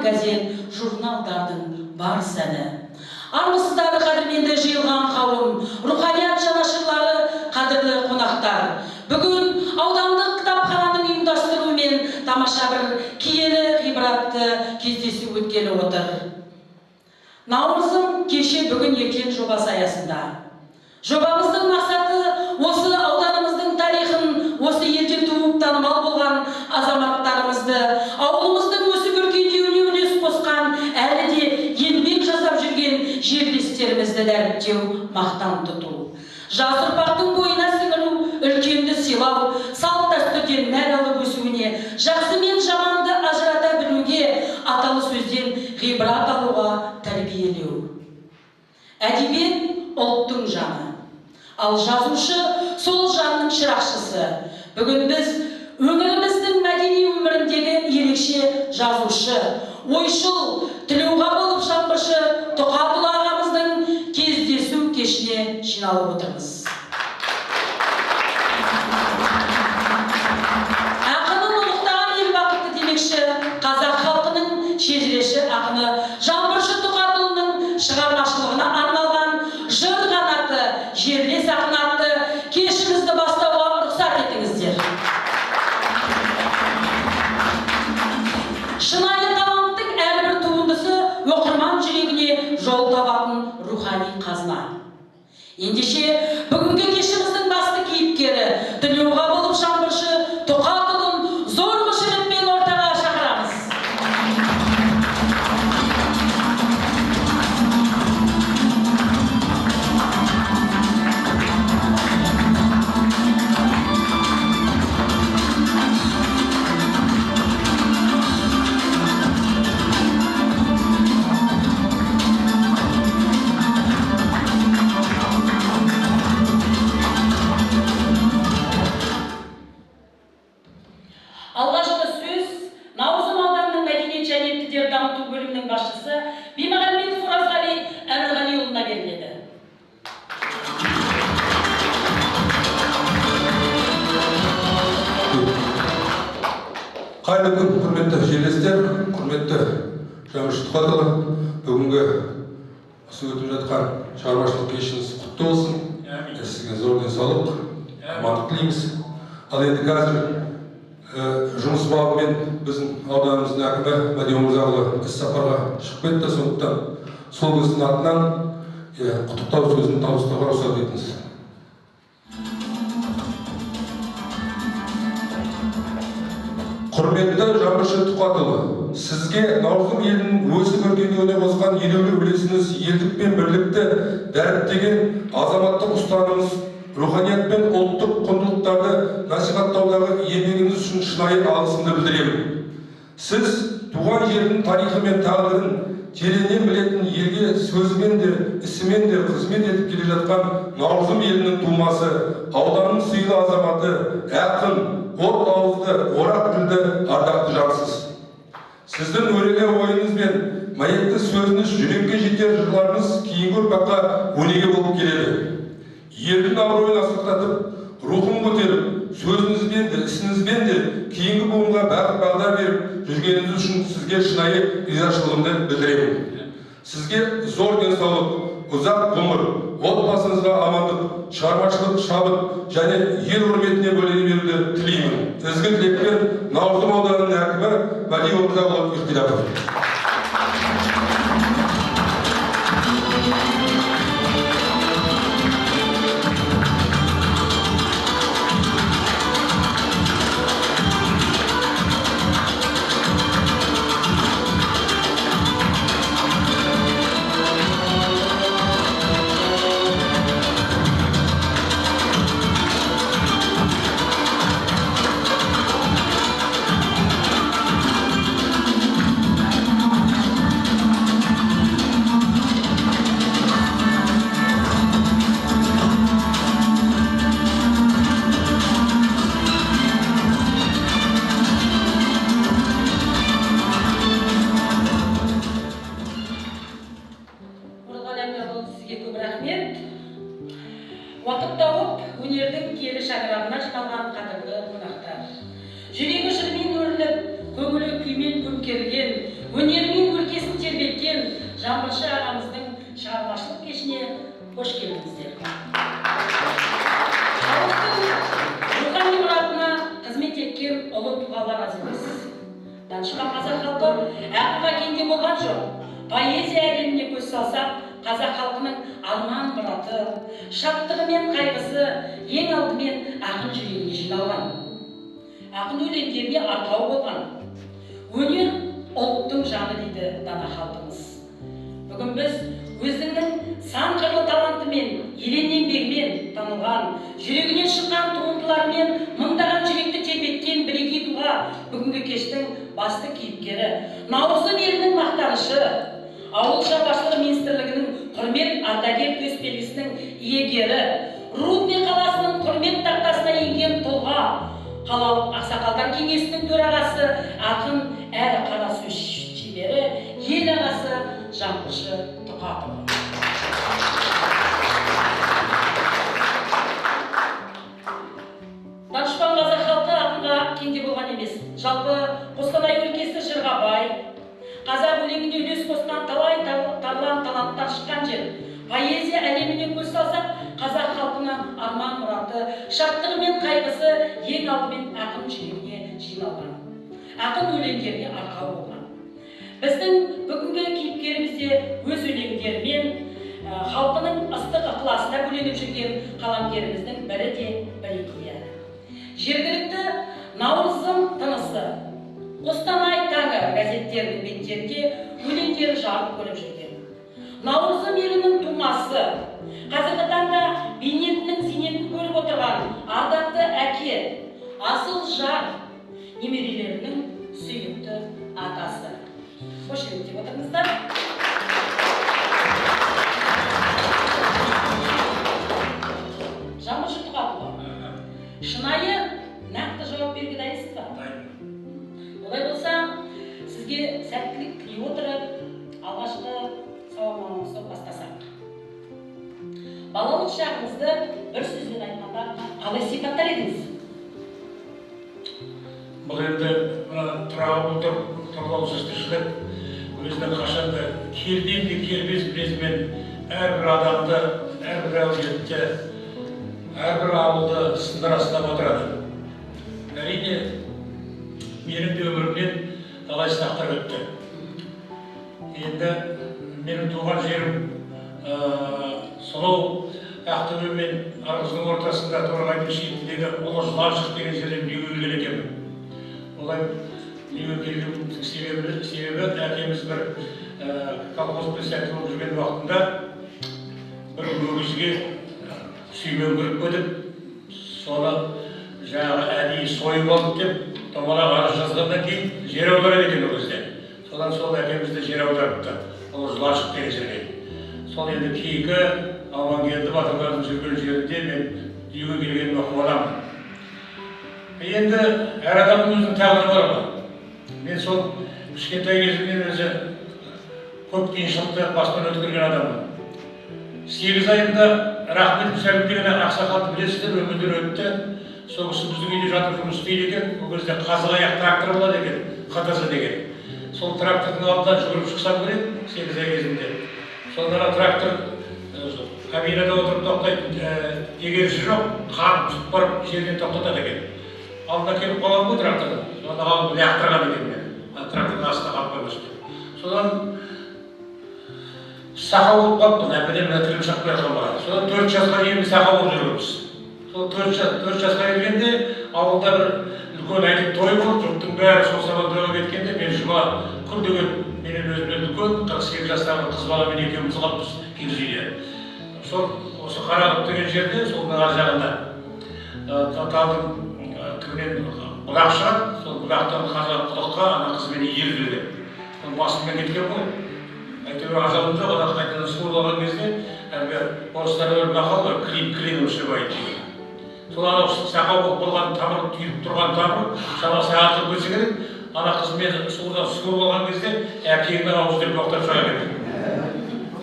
газет, журналдардың бар сәні. Армысыздар, қадірменді жиылған қауым, руханият жанашырлары, қадірлі қонақтар. Бүгін аудандық кітапхананың ұйымдастыруымен тамаша бір киелі ғибратты кездесу өткелі отыр. Наурызым кеше, бүгін, ертең жобасы аясында. Жобамыздың мақсаты осы ауданымыздың тарихын, осы елде туып танымал болған азаматтарымызды, ауылымыздың өсіп өркендеуіне үлес қосқан, әлі де еңбек жасап жүрген жерлестерімізді дәріптеу, мақтан тұту. Жас ұрпақтың бойына сіңіру, үлкенді сыйлау, салт дәстүрден нәр алып өсуіне, жақсы мен жаманды ажырата білуге, аталы сөзден ғибрат алуға тәрбиелеу. Әдебиет ұлттың жаны. Ал жазушы сол жанның шырақшысы. Бүгін біз өңіріміздің мәдени өміріндегі ерекше жазушы, ойшыл, Тілеуғабылов Жаңбыршы Тоқатұлы ағамыздың кездесу кешіне жиналып отырмыз. Ақынын ұлықтаған ел бақытты демекші, қазақ халқының шежіреші ақыны Жаңбыршы Тоқатұлының шығармашылығына арналған жыр қанаты, жерлес ақын атты кешімізді бастауға рұқсат етіңіздер. Шынайы таланттың әрбір туындысы оқырман жүрегіне жол табатын рухани қазына. Ендеше, бүгінгі кешіміздің басты кейіпкері Тілеуғабылов Жаңбыршы Тоқатұлын зор қошеметпен ортаға шақырамыз. Алғашқы сөз Наурызым ауданының мәдениет және тілдерді дамыту бөлімінің басшысы Бимағанбетов Оразғали Әмірғалиұлына беріледі. Қайырлы күн, құрметті жерлестер, құрметті Жаңбыршы Тоқатұлы. Бүгінгі осы өтіп жатқан шығармашылық кешіңіз құтты болсын. Сізге зор денсаулық, амандық тілейміз. Ал енді қазір жұмыс бабымен біздің ауданымыздың әкімі Мәди Өмірзақұлы іс сапарға шығып кетті, сондықтан сол кісінің атынан құттықтау сөзін табыстауға рұқсат етіңіз. Құрметті Жаңбыршы Тоқатұлы, сізге Наурызым елінің өсіп өркендеуіне қосқан елеулі үлесіңіз, елдік пен бірлікті дәріптеген азаматтық ұстанымыңыз, руханият пен ұлттық құндылықтарды насихаттаудағы еңбегіңіз үшін шынайы алғысымды білдіремін. Сіз туған жердің тарихы мен тағдырын тереңнен білетін, елге сөзімен де, ісімен де қызмет етіп келе жатқан Наурызым елінің тумасы, ауданның сыйлы азаматы, ақын, от ауызды, орақ тілді ардақты жансыз. Сіздің өрелі ойыңыз бен мәйекті сөзіңіз, жүрекке жетер жырларыңыз кейінгі ұрпаққа өнеге болып келеді. Елдің абыройын асқақтатып, рухын көтеріп, сөзіңізбен де, ісіңізбен де кейінгі буынға бағыт бағдар беріп жүргеніңіз үшін сізге шынайы ризашылығымды білдіремін. Сізге зор денсаулық, ұзақ ғұмыр, отбасыңызға амандық, шығармашылық шабыт және ел құрметіне бөлене беруді тілеймін. Ізгі тілекпен Наурызым ауданының әкімі Мәди Өмірзақұлы Ихтилапов. Уақыт тауып, өнердің киелі шаңырағына жиналған қадірлі қонақтар. Жүрегі жырмен өріліп, көңілі күймен көмкерілген, өнерімен Жаңбыршы ағамыздың шығармашылық кешіне қош келдіңіздер. Халықтың рухани мұратына қызмет еткен ұлы тұлғалар аз емес. Данышпан қазақ халқы ақынға кенде болған жоқ. Поэзия әлеміне көз салсақ, қазақ халқының арман мұраты, шаттығы мен қайғысы ең алдымен ақын жүрегіне жиналған. Ақын өлеңдеріне арқау болған. Өнер ұлттың жаны дейді дана халқымыз. Бүгін біз өзінің сан қырлы талантымен, ерен еңбегімен танылған, жүрегінен шыққан туындыларымен мыңдаған жүректі тербеткен бірегей тұлға, бүгінгі кештің басты кейіпкері, Наурызым елінің мақтанышы, Ауыл шаруашылығы министрлігінің құрмет ардагер төс белгісінің иегері, Рудный қаласының құрмет тақтасына енген тұлға, қалалық ақсақалдар кеңесінің төрағасы, ақын әрі қара сөз шебері, ел ағасы Жаңбыршы Тұқатұлы. Данышпан қазақ халқы ақынға кенде болған емес. Жалпы Қостанай өлкесі жырға бай, қазақ өлеңіне үлес қосқан талай тарлан таланттар шыққан жер. Поэзия әлеміне көз салсақ, қазақ халқының арман мұраты, шаттығы мен қайғысы ең алдымен ақын жүрегіне жиналған. Ақын өлеңдеріне арқау болған. Біздің бүгінгі кейіпкеріміз де өз өлеңдерімен халқының ыстық ықыласына бөленіп жүрген қаламгеріміздің бірі де бірегейі. Жергілікті Наурызым тынысы, Қостанай таңы газеттерінің беттерінде өлеңдері жарық көріп жүрген. Наурызым елінің тумасы, қазіргі таңда бейнетінің зейнетін көріп отырған ардақты әке, асыл жар, немерелерінің сүйікті атасы. Қошеметтеп отырыңыздар. Жаңбыршы Тұқатұлы, шынайы нақты жауап беруге дайынсыз ба? Олай болса, сізге сәттілік тілей отырып, алғашқы сауалнамамызды бастасақ. Балалық шағыңызды бір сөзбен айтқанда қалай сипаттар едіңіз? Бұл енді мына тұрағы отырып, тұрлаусыз тіршілік өзінің қашанда кердем де кербез мінезімен әрбір адамды, әрбір әулетті, әрбір ауылды сындыра сынап отырады. Әрине, менің де өмірімнен талай сынақтар өтті. Енді менің туған жерім сонау Ақтөбе мен Ырғыздың ортасында Торғайдың шетіндегі Ұлы Жыланшық деген жерден дүниеге келген екенмін. Олай дүниеге келгеніміздің себебі әкеміз бір колхоз председателі болып жүрген уақытында бір өгізге сүймен кіріп кетіп, соны жаңағы әдейі сойып алды деп домалақ арыз жазғаннан кейін жер аударады екен ол кезде. Содан сол әкемізді жер аударыпты, Ұлы Жыланшық деген жерге. Сол енді Кейкі, Амангелді батырлардың жүрген жерінде мен дүниеге келгеніме қуанамын. Енді әр адамның өзінің тағдыры бар ғой. Мен сол кішкентай кезімнен өзі көп қиыншылықты бастан өткерген адаммын. 8 айымда Рахмет Мүсәлім деген ақсақалды білесіздер, өмірден өтті. Сол кісі біздің үйде жатып жұмыс істейді екен. Ол кезде қазық аяқ трактор болады екен, ХТЗ деген. Сол трактордың алдынан жүгіріп шықсам керек 8 ай кезімде. Сонда ана трактор кабинада отырып тоқтайтын егерші жоқ, қағып түсіп барып жерден тоқтатады екен. Алдына келіп қаламын ғой трактордың. Соны алып лақтырған екен мен. Трактордың астына қалып қоймас деп. Содан сақау болып қалыппын, әбден мына тілім шықпай жатқан бала. Содан 4 жасқа дейін сақау болып жүргенбіз. Сол 4 жасқа келгенде ауылда бір үлкен әйел той болып, жұрттың бәрі сол сабан тойға кеткенде мен Жұма Күл деген менен өзімнен үлкен 48 жастағы қыз баламен екеуміз қалыппыз киіз үйде. Сол осы Қарақұдық деген жерде, сол ар жағында талдың түбінен бұлақ шығады, сол бұлақтан қазақ құдыққа ана қызбен иеріп жібереді. Сол басыммен кеткен ғой. Әйтеуір ажалым жоқ, ана қайтадан суырып алған кезде әлгі орыстарда бір мақал бар, клин клином сшибает деген. Сол анау сақау болып қалған тамыр, түйіліп тұрған тамыр шамасы артып кетсе керек, ана қыз мені судан суырып алған кезде әкеңнің аузы деп боқтап шыға келген.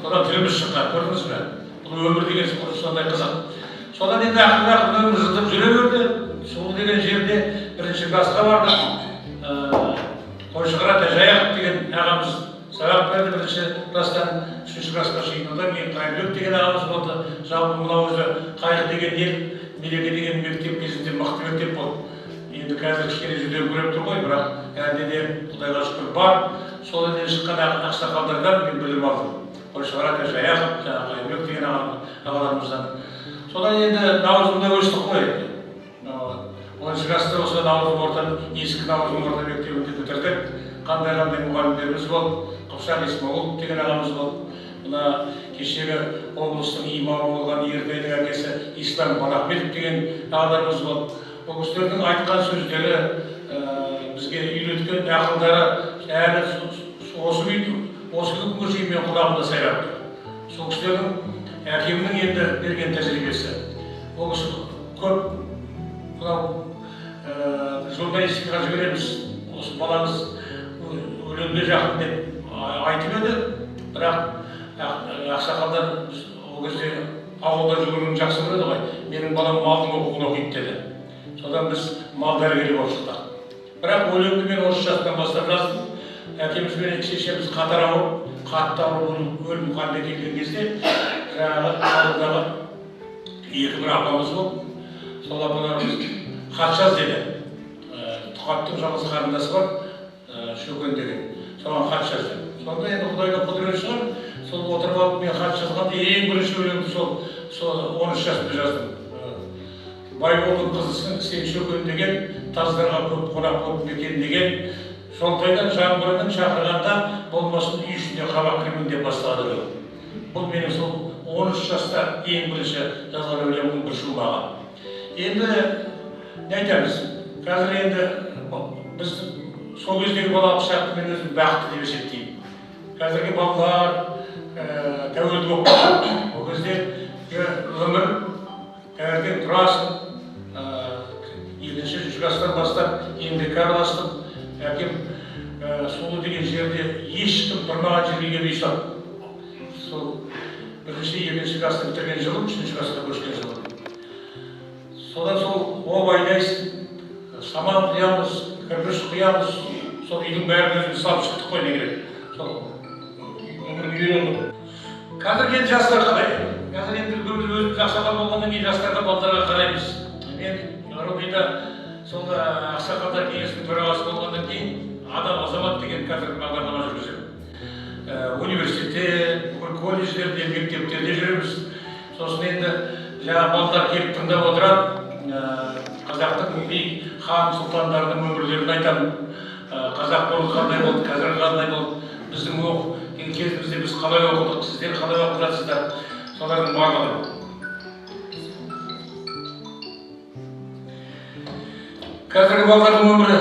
Содан тіліміз шыққан, көрдіңіз бе? Бұл өмір деген сондай қызық. Содан енді ақырын ақырын өмір жылдып жүре берді. Сұлу деген жерде бірінші классқа бардық. Қойшығара Тәжаяқов деген ағамыз Сабақ берді бірінші класстан үшінші классқа шейін. Одан кейін Қайырбек деген ағамыз болды. Жалпы мынау өзі Қайғы деген ел, Мереке деген мектеп кезінде мықты мектеп болды. Енді қазір кішкене жүдеу көріп тұр ғой, бірақ әлде де Құдайға шүкір бар. Сол елден шыққан ақсақалдардан мен білім алдым. Қойшығара Жаяқов, жаңағы Қайырбек деген ағаларымыздан. Содан енді Наурызымда өстік қой енді. 10-шы класста осы Наурызым орта, ескі Наурызым орта мектебінде бітірдік. Қандай-қандай мұғалімдеріміз болды. Қыпшақ Исмағұлов деген ағамыз болды. Мына кешегі облыстың имамы болған Ертайдың әкесі Ислам Балахметов деген ағаларымыз болды. Ол кісілердің айтқан сөздері, бізге үйреткен ақылдары әлі осы күнге шейін мен құлағымда сайрап тұр. Сол кісілердің әкемнің енді берген тәжірибесі. Ол кісі көп мынау журналистикаға жібереміз, осы баламыз өлеңге жақын деп айтып еді, бірақ ақсақалдар ол кезде ауылда жүгіруін жақсы көреді ғой, менің балам малдың оқуын оқиды деді. Содан біз мал дәрігері болып шықтық. Бірақ өлеңді мен 13 жастан бастап жаздым. Әкеміз бен шешеміз қатар ауырып, қатты ауырып өлім халіне келген кезде жаңағы ауылдағы екі бір апамыз болды. Сол апаларымыз хат жаз деді. Тұқаттың жалғыз қарындасы бар, Шөкен деген. Соған хат жаз деді. Сонда енді Құдайдың құдіреті шығар, сол отырып алып мен хат жазғанда ең бірінші өлеңді сол 13 жасымда жаздым. Байболдың қызысың сен Шөкен деген, таздарға көп қонақ болып мекен деген, Жолтайдан жаңбырының шақырғанда болмасын үй ішінде қабақ кірмін деп басталады өлең. Бұл менің сол 13 жаста ең бірінші жазған өлеңімнің бір шумағы. Енді не айтамыз, қазір енді біз сол кездегі балалық шақты мен өзім бақытты деп есептеймін. Қазіргі балалар тәуелді болып қалды. Ол кезде өмір таңертең тұрасың, екінші үшінші класстан бастап еңбекке араластым. Әкем Сулы деген жерде ешкім тұрмаған жерге келіп үй салды. Сол бірінші, екінші классты бітірген жылым, үшінші классқа көшкен жылым. Содан сол оп айдайсың, саман құямыз, кірпіш құямыз, сол үйдің бәрін өзіміз салып шықтық қой, не керек. Сол өмірге үйрендік. Қазіргі енді жастар қалай? Қазір енді өзіміз ақсақал болғаннан кейін жастарға, балдарға қараймыз. Мен Рудныйда сол ақсақалдар кеңесінің төрағасы болғаннан кейін Адам азамат деген қазір бағдарлама жүргіземін. Университетте, бүкіл колледждерде, мектептерде жүреміз. Сосын енді жаңа балдар келіп тыңдап отырады. Қазақтың би, хан, сұлтандарының өмірлерін айтамын. Қазақ бұрын қандай болды, қазір қандай болды, біздің кезімізде біз қалай оқыдық, сіздер қалай оқып жатсыздар, солардың барлығы. Қазіргі балалардың өмірі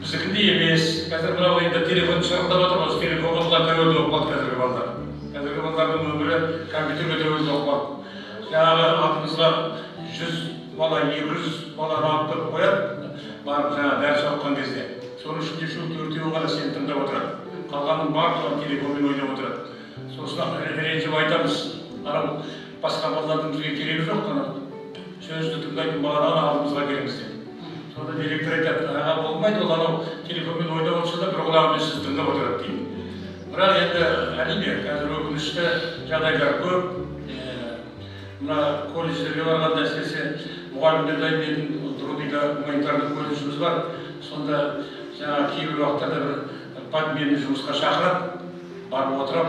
біздікіндей емес. Қазір мынау енді телефон шырылдап отыр ғой, телефонға бұлар тәуелді болып қалды қазіргі балалар. Қазіргі балалардың өмірі компьютерге тәуелді болып қалды. Жаңағы алдымызға 100 бала, 200 баланы алып келіп қояды, барып жаңағы дәріс оқыған кезде. Соның ішінде үшеу, төртеуі ғана сені тыңдап отырады. Қалғанның барлығы телефонмен ойнап отырады. Сосын ренжіп айтамыз, анау басқа балалардың бізге керегі жоқ, анау сөзді тыңдайтын баланы ғана алдымызға келіңіз деп. Сонда директор айтады, аға болмайды, ол анау телефонмен ойнап отырса да бір құлағымен сізді тыңдап отырады дейді. Бірақ енді әрине қазір өкінішті жағдайлар көп. Мына колледждерге барғанда әсіресе мұғалімдер дайындайтын Рудныйда гуманитарлық колледжіміз бар. Сонда жаңағы кейбір уақыттарда бір подменный жұмысқа шақырады, барып отырып,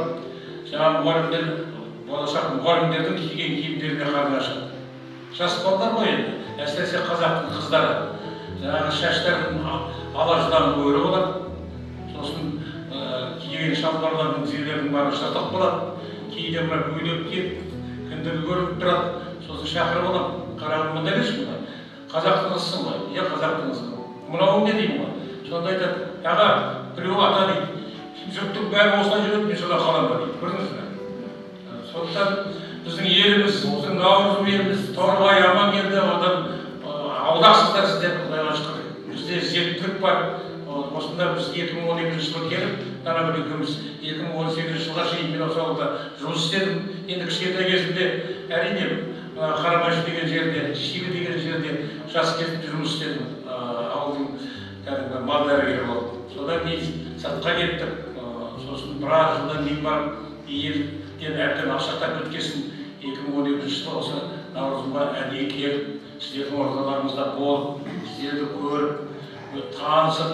жаңағы мұғалімдер, болашақ мұғалімдердің киген киімдеріне қарны ашады. Жас балалар ғой енді, әсіресе қазақтың қыздары. Жаңағы шаштарын ала жылан өрі болады, сосын киген шалбарлардың тізелерінің бәрі жыртық болады, кейде мына көйлек киіп, кіндігі көрініп тұрады, сосын шақырып аламын, қарағым мында келші мына, қазақтың қызысың ғой, иә қазақтың қызы, мынауың не деймін ғой. Сонда айтады, аға, біреу ата дейді, жұрттың бәрі осылай жүреді, мен содан қаламын ба дейді, көрдіңіз бе? Сондықтан біздің еліміз, біздің Наурызым еліміз, Торғай, Амангелді, одан аулақсыздар сіздер, Құдайға шүкір. Бізде зерттілік бар. Осында біз 2012 жылы келіп, Данабек екеуміз 2018 жылға шейін мен осы ауылда жұмыс істедім. Енді кішкентай кезімде әрине Қарамайшы деген жерде, Шигі деген жерде жас кезімде жұмыс істедім. Ауылдың кәдімгі мал дәрігері болып. Содан кейін сыртқа кеттік. Сосын Біраз жылдан кейін барып, елден әбден алшақтап кеткесін, 2012 жылы осы Наурызымға әдейі келіп, сіздердің орталарыңызда болып, сіздерді көріп, танысып,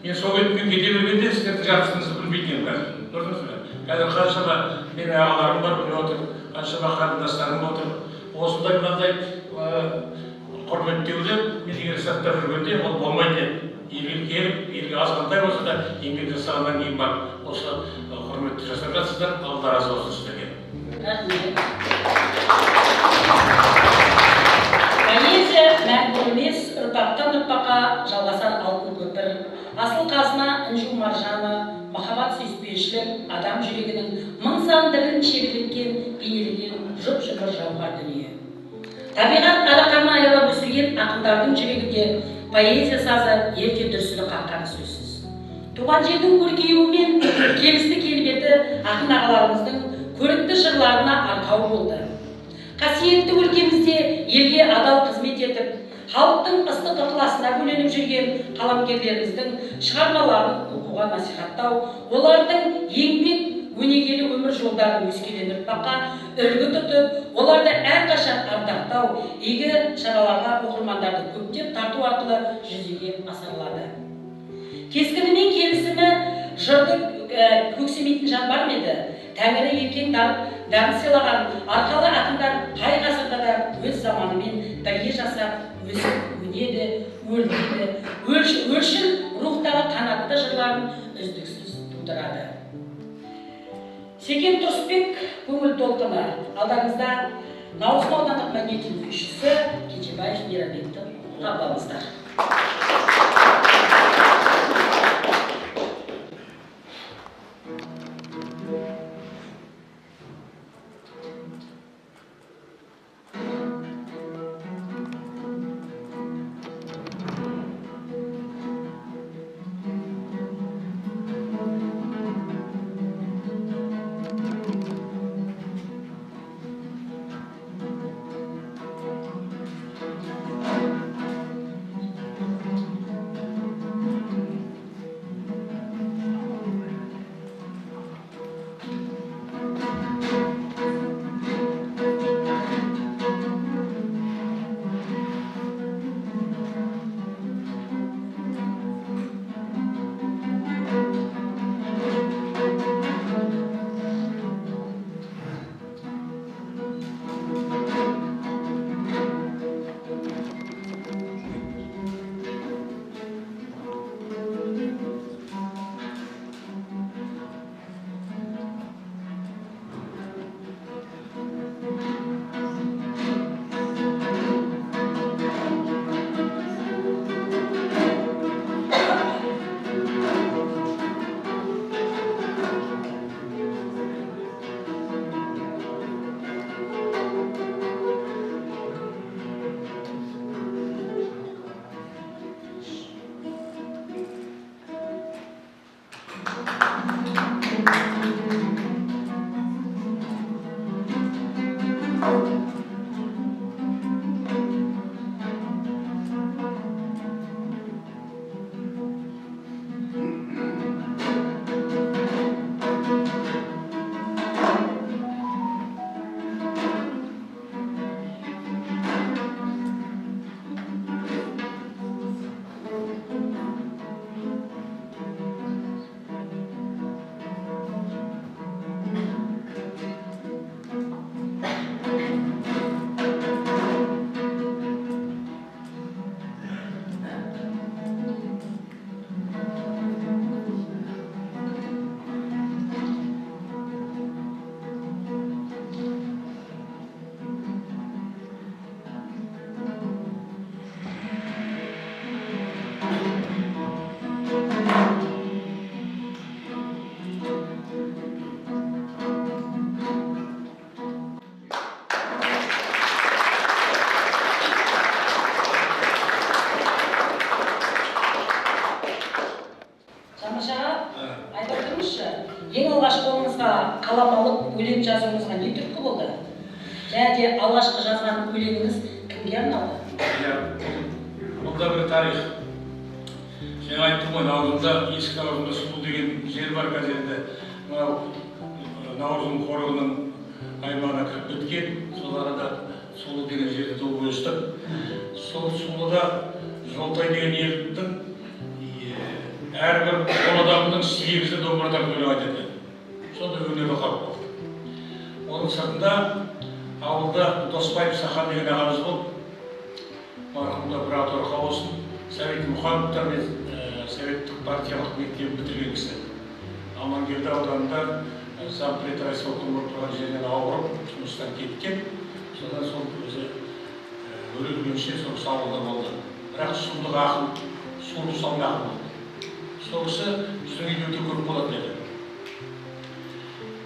мен сол кеткен кете бергенде сіздердің жартысыңызды білмейтін едім қазір. Көрдіңіз бе? Қазір қаншама менің ағаларым бар, міне отыр, қаншама қарындастарым отыр. Осындай мынандай құрметтеуді мен егер сыртта жүргенде ол болмайтын еді. Елге келіп, елге азғантай болса да еңбек жасағаннан кейін барып осы құрметті жасап жатсыздар. Алла разы болсын сіздерге. Рахмет. Поэзия мәңгі өлмес, ұрпақтан ұрпаққа жалғасар алтын көпір. Асыл қазына, інжу маржаны, махаббат, сүйіспеншілік, адам жүрегінің мың сан ділін шеберлікпен бейнелеген жұп-жұмыр жауһар дүние. Табиғат алақанын аялап өсірген ақындардың жүрегінде поэзия сазы ерте дүрсілі қаққаны сөзсіз. Туған жердің көркеюі мен келісті келбеті ақын ағаларымыздың көрікті жырларына арқау болды. Қасиетті өлкемізде елге адал қызмет етіп, халықтың ыстық ықыласына бөленіп жүрген қаламгерлеріміздің шығармаларын оқуға насихаттау, олардың еңбек өнегелі өмір жолдарын өскелең ұрпаққа үлгі тұтып, оларды әрқашан ардақтау, игі шараларға оқырмандарды көптеп тарту арқылы жүзеге асырылады. Кескіні мен келісімі жырды көксемейтін жан бар ма еді? Тәңірі еркең дарын сыйлаған арқалы ақындар қай ғасырда да өз заманымен бірге жасап, өсіп өнеді, өрбиді, өршіл рухтағы қанатты жырларын үздіксіз тудырады. Секен Тұрысбек, «Көңіл толқыны». Алдарыңызда Наурызым аудандық мәдениет үйінің күйшісі Кенжебаев Мейрамбекті қабыл алыңыздар. Айта отырыңызшы, ең алғаш қолыңызға қалам алып өлең жазуыңызға не түрткі болды? Және де алғашқы жазған өлеңіңіз кімге арналды? Иә, бұл да бір тарих. Жаңа айттым ғой, Наурызымда, ескі Наурызымда Сұлу деген жер бар қазір енді. Мынау Наурызым қорығының аймағына кіріп кеткен. Сол арада Сулы деген жерде туып өстік. Сол Сулыда Жолтай деген елдің әрбір 10 адамның 8-і домбырадан өлең айтады. Сондай өнерлі халық болды. Оның сыртында ауылда Досбаев Сахан деген ағамыз болды. Марқұмда бір торқа болсын. Совет Мұхановтар мен Советтік партиялық мектебін бітірген кісі. Амангелді ауданында зампред райисполком болып тұрған жерінен ауырып, жұмыстан кеткен. Содан сол өзі өлгенше сол ауылда болды. Бірақ сұмдық ақын, суырып салма ақын болды. Сол кісі біздің үйде өте көп болатын еді.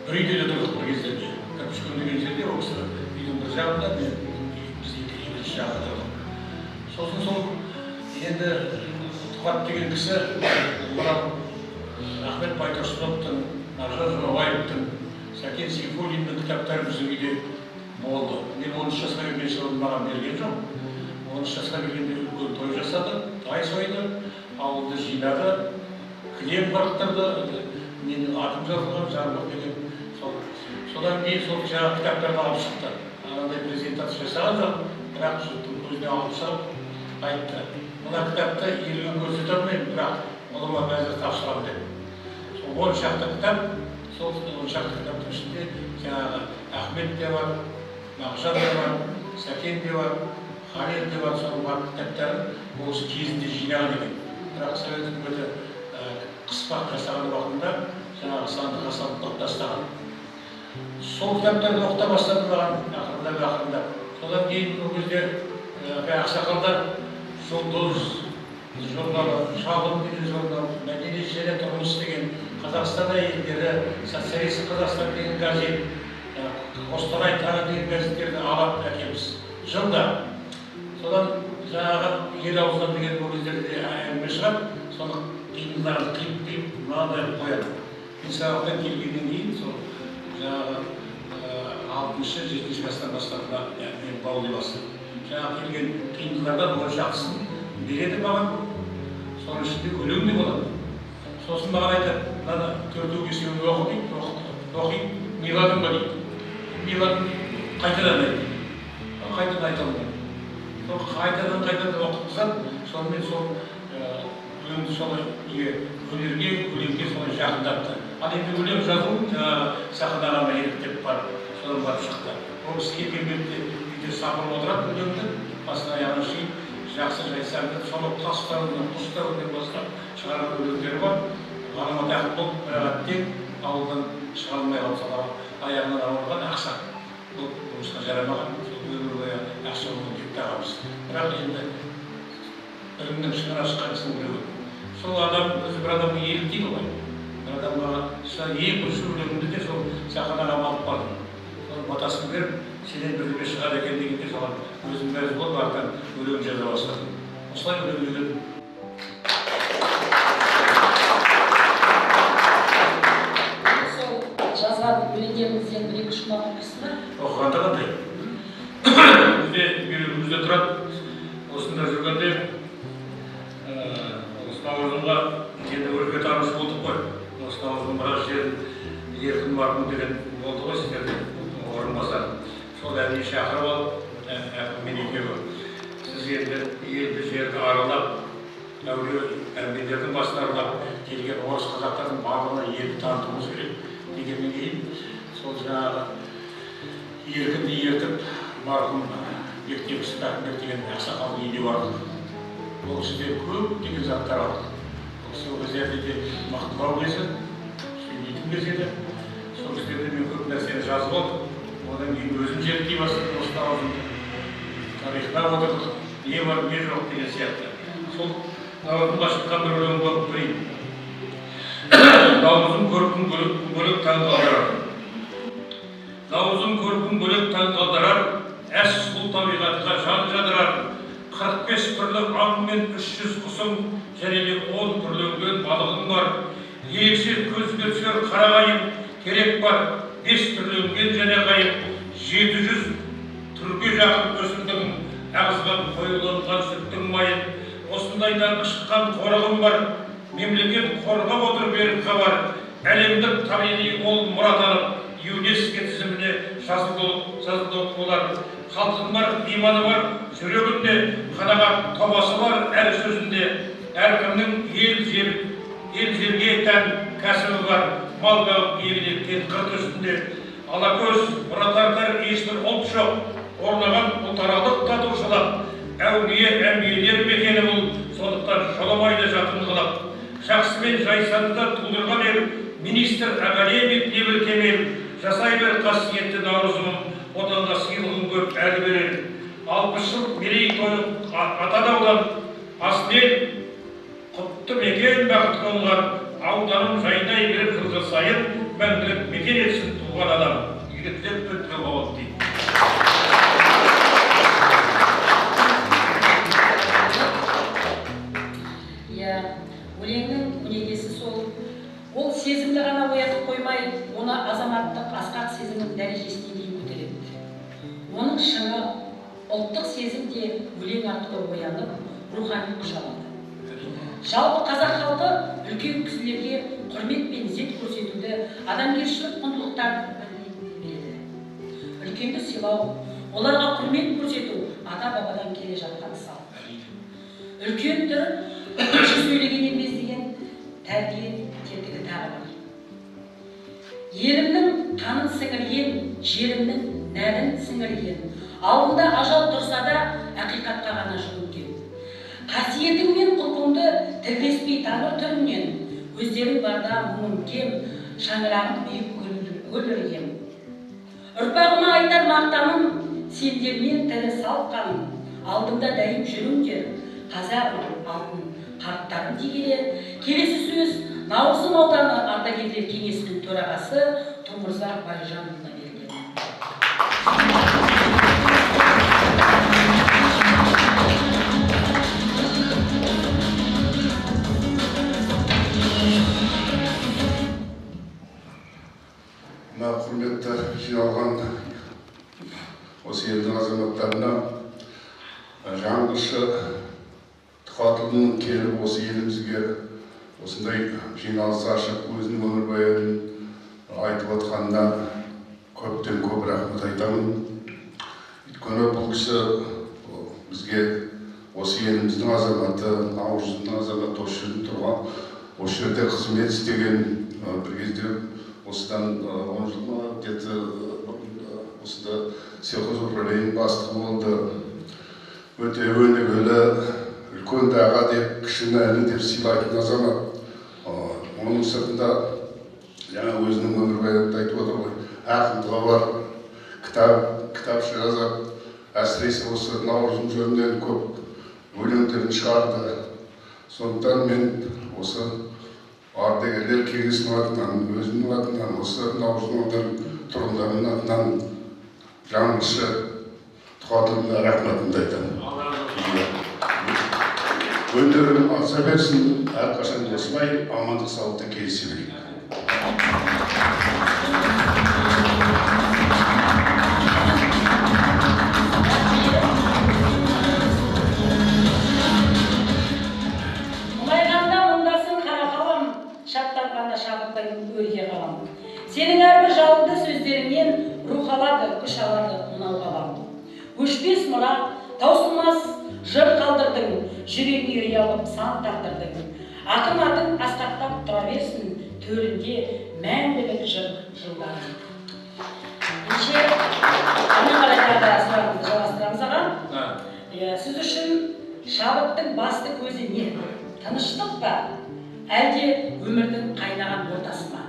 Бір үйде де тұрдық бір кездерде. Кірпішкөл деген жерде ол кісі үйдің бір жағында, біз екінші жағында тұрдық. Сосын сол енді Тұқат деген кісі мынау Ахмет Байтұрсыновтың, Мағжан Жұмабаевтың, Сәкен Сейфуллиннің кітаптары біздің үйде болды. Мен 13 жасқа келгенше оны маған берген жоқ. 13 жасқа келгенде үлкен той жасады, тай сойды, ауылды жинады, кілем қырықтырды, менің атым жазылған, Жарбық деген. Содан кейін сол жаңағы кітаптарды алып шықты. Анандай презентация жасаған жоқ, бірақ жұрттың көзіне алып шығып айтты. Мына кітапты елге көрсете алмаймын, бірақ ұлыма қазір тапсырамын деп. Сол 10 шақты кітап, сол 10 шақты кітаптың ішінде жаңағы Ахмет те бар, Мағжан да бар, Сәкен де бар, Халел де бар, соның бар кітаптарын ол кісі кезінде жинаған екен. Бірақ Совет үкіметі қыспақ жасаған уақытында жаңағы сандыққа салып қойып тастаған. Сол кітаптарды оқыта бастады маған ақырындап. Содан кейін ол кезде ақсақалдар Жұлдыз журналы, Шалғын деген журнал, Мәдениет және тұрмыс деген, Қазақстан әйелдері, Социалистік Қазақстан деген газет, Қостанай таңы деген газеттерді алып әкеміз жылда. Содан жаңағы ел аузынан деген ол кездерде әңгіме шығады, соны қиындыларын қиып-қиып мынандай қояды. Мен сабақтан келгеннен кейін сол жаңағы 6-7 класстан бастап мен баулай бастадым. Жаңағы келген қиындылардан он шақтысын береді маған, соның ішінде өлең де болады. Сосын маған айтады, мынаны төртеу бесеуін оқы дейді, оқиды, миладың ба дейді. Миладым дейді, қайтадан айт. Қайтадан айта алмаймын. Сол қайтадан оқытқызады, сонымен сол өлеңді солай өнерге, өлеңге солай жақындатты. Ал енді өлең жазу жаңағы Сахан ағама еліктеп барып, содан барып шықты. Ол кісі келген бетте үйде сапырып отырады өлеңді, басын аяғына шейін жақсы жайсаңды, соны тастауынан, құстауынан бастап шығарған өлеңдері бар. Ғаламат ақын болып, бірақ әттең ауылдан шыға алмай қалды, сол аяғынан ауырған ақсақ. Бұл жұмысқа жарамаған, сол өмір бойы ақсақ болып кетті ағамыз. Бірақ енді білімнің шыңына шыққан кісінің біреуі. Сол адам өзі бір адамға еліктейді ғой. Бір адамға ең бірінші өлеңімді де сол Сахан ағам алып бардым. Сол батасын беріп, сенен бірдеме шығады екен дегенде соған өзім мәз болып артынан өлең жаза бастадым. Осылай өлең үйрендім. Сол жазған өлеңдеріңізден бір екі шумақ оқисыз ба? Оқығанда қандай? Бізде бүйрегімізде тұрады. Осында жүргенде осы Наурызымға енді өлкетанушы болдық қой. Осы Наурызым біраз жерін Еркін марқұм деген болды ғой сіздерде орынбасар. Сол әдейі шақырып алып, әкіммен екеуі. Сіз енді елді жерді аралап, әулие әмбелердің басын аралап, келген орыс қазақтардың барлығына елді танытуымыз керек дегеннен кейін сол жаңағы Еркінді ертіп, марқұм Бектебісов Әкімбек деген ақсақалдың үйіне бардық. Ол кісіде көптеген заттар алдық. Ол кісі ол кездерде де мықтылау кезі, сөйлейтін кез еді. Сол кездерде мен көп нәрсені жазып алдым. Одан кейін өзім зерттей бастадым осы Наурызымды. Тарихына отырдық, не бар, не жоқ деген сияқты. Сол Наурызымға шыққан бір өлең болып көрейін. Наурызым көркін бөлек таң қалдырар. Наурызым көркін бөлек таң қалдырар, әс сұлу табиғатқа жан жадырар. 45 түрлі аң мен 300 құсың, және де 10 түрленген балығың бар. Ерекше көзге түсер қарағайым, терек бар, 5 түрленген және қайым, 700 түрге жақын өсімдігің, ағызған қоюланған сүттің майын. Осындайдан шыққан қорығым бар, мемлекет қорғап отыр беріп хабар. Әлемдік табиғи ол мұра танып, ЮНЕСКО тізіміне жазылды олар. Халқым бар, иманы бар, жүрегінде, қанағат тобасы бар әр сөзінде. Әркімнің ел жерге тән кәсібі бар, мал бағып егін еккен қыр үстінде. Алакөз, мұра тартар ешбір ұлт жоқ, орнаған ұлтаралық татушылық. Әулие, әмбиелер мекені бұл, сондықтан жоламайды жақын қылып. Жақсы мен жайсаңды тудырған ел, министр, академик небір кемел, жасай бер қасиетті наурызым, отанға сыйлығын көп әлі берер. 60 жыл мерейтойын атады аудан, асыл ел, құтты мекен бақыт қонған, ауданым жайнай беріп жылғы сайын, мәңгілік мекен етсін туған адам. Игіліктер өтті болады дейді. Иә, өлеңнің өнегесі сол. Ол сезімді ғана оятып қоймай, оны азаматтық асқақ сезімнің дәрежесіне дейін көтереді. Оның шыңы ұлттық сезім де өлең арқылы оянып, рухани күш алады. Жалпы қазақ халқы үлкен кісілерге құрмет пен ізет көрсетуді адамгершілік құндылықтардың бірі біледі. Үлкенді сыйлау, оларға құрмет көрсету ата-бабадан келе жатқан салт. Үлкен түрі кіші сөйлеген емес деген тәрбие тетігі тағы бар. Елімнің қанын сіңірген, жерімнің нәрін сіңірген, алдында ажал тұрса да ақиқатқа ғана жүгінген. Қасиетің мен құлқыңды тілдеспей тамыр түрінен, өздерің барда мұңым кем, шаңырағым биік гүл іргем. Ұрпағыма айтар мақтаным, сендермен тірі салқаным, алдымда дайым жүріңдер, қазағым алтын қарттарым дей келе. Келесі сөз Наурызым ауданы ардагерлер кеңесінің төрағасы Тумырза Байжанұлына беріледі. Мына құрметті жиналған осы елдің азаматтарына жаңғыршы Тұқатұлының келіп осы елімізге осындай жиналыс ашып өзінің өмірбаянын айтып отқанына көптен көп рахмет айтамын. Өйткені бұл кісі бізге осы еліміздің азаматы, Наурыздың азаматы, осы жерде тұрған, осы жерде қызмет істеген, бір кезде осыдан 10 жыл ма где-то осында сельхозуправление бастығы болды. Өте өнегелі, үлкен аға деп, кішіні іні деп сыйлайтын азамат. Оның сыртында жаңа өзінің өмірбаянында айтып отыр ғой, ақындығы бар, кітап жазады, әсіресе осы Наурыздың жөнінен көп өлеңдерін шығарды. Сондықтан мен осы ардагерлер кеңесінің атынан, өзімнің атынан, осы Наурыздың аудан тұрғындарының атынан жаңғыршы Тұқатұлына рахметімді айтамын. Өнерім аса берсін, әрқашан осылай амандық саулықта кездесе берейік. Мұңайғанда мұңдасын қара қалам, шаттанғанда шабыттың өрге қалам. Сенің әрбір жалынды сөздеріңнен рух алады, күш алады мынау қалам. Өшпес мұра, таусылмас жыр қалдырдың, жүрегіңе ұялып сан тартырдың. Ақын атың асқақтап тұра берсін, төрінде мәңгілік жыр жылдарың. Ендеше, әрмен қарай тағы да сұрағымызды жалғастырамыз аға. Сіз үшін шабыттың басты көзі не? Тыныштық па? Әлде өмірдің қайнаған ортасы ма?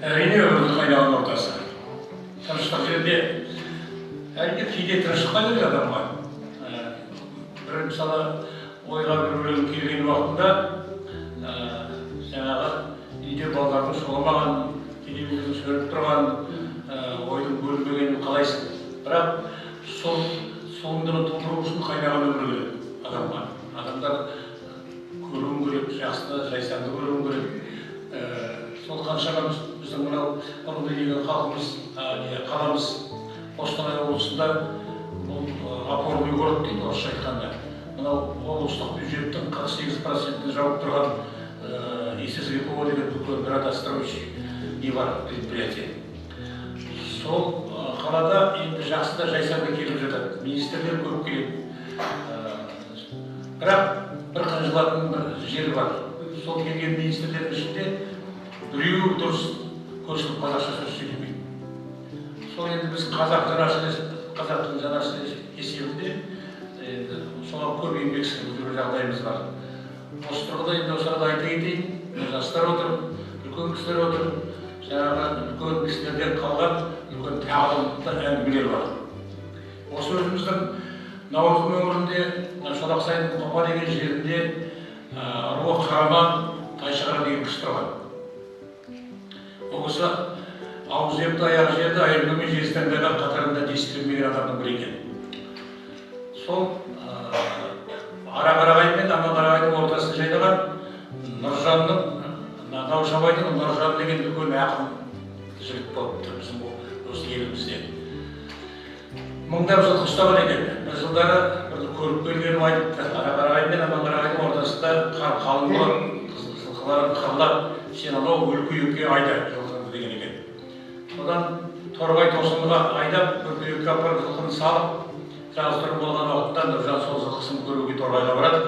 Әрине, өмірдің қайнаған ортасы. Тыныштық жерде, әрине кейде тыныштық қажет адамға. Бір мысалы ойға бір өлең келген уақытында жаңағы үйде балалардың шоламаған, телевизордың сөніп тұрған, ойдың бөлінбегенін қалайсың. Бірақ сол туындыны тудыру үшін қайнаған өмір керек адамға. Адамдар көруін керек, жақсыны, жайсаңды көруін керек. Сол қаншама біздің мынау Ұрынды деген халқымыз, қаламыз Қостанай облысында бұл опорный город дейді орысша айтқанда. Мынау облыстық бюджеттің 48%-ін жауып тұрған ССВПО деген үлкен градостроящий не бар, предприятие. Сол қалада енді жақсы да жайсаң да келіп жатады, министрлер көп келеді. Бірақ бір қынжылатын бір жері бар. Сол келген министрлердің ішінде біреуі дұрыс көшіріп қазақша сөз сөйлемейді. Сол енді біз қазақтың жанашыры есебінде енді соған көп еңбек сіңірген жағдайымыз бар. Осы тұрғыда енді осы арада айта кетейін, жастар отыр, үлкен кісілер отыр, жаңағы үлкен кісілерден қалған үлкен тағылымды әңгімелер бар. Осы өзіміздің Наурызым өңірінде, Шолақсайдың Қопа деген жерінде руы Қараман Тайшығара деген кісі тұрған. Ол кісі ауыз епті, аяқ жерді, айырмамен жер таңдаған қатарында дес бермеген адамның бірі екен. Сол Арақарағай мен Аманқарағайдың ортасын жайлаған Нұржанның, Наушабайдың Нұржан деген үлкен ақын жігіт болыпты біздің осы елімізде. Мыңдап жылқы ұстаған екен. Бір жылдары бір көріп келгенін айтыпты. Арақарағай мен Аманқарағайдың ортасында қар қалың болады, жылқыларын қырлап, сен анау Өлкейөкке айда жылқыңды деген екен. Содан Торғай тосынға айдап, Өлкейөкке апарып жылқыны салып, жаздырым болған уақытта Нұржан сол жылқысын көруге Торғайға барады.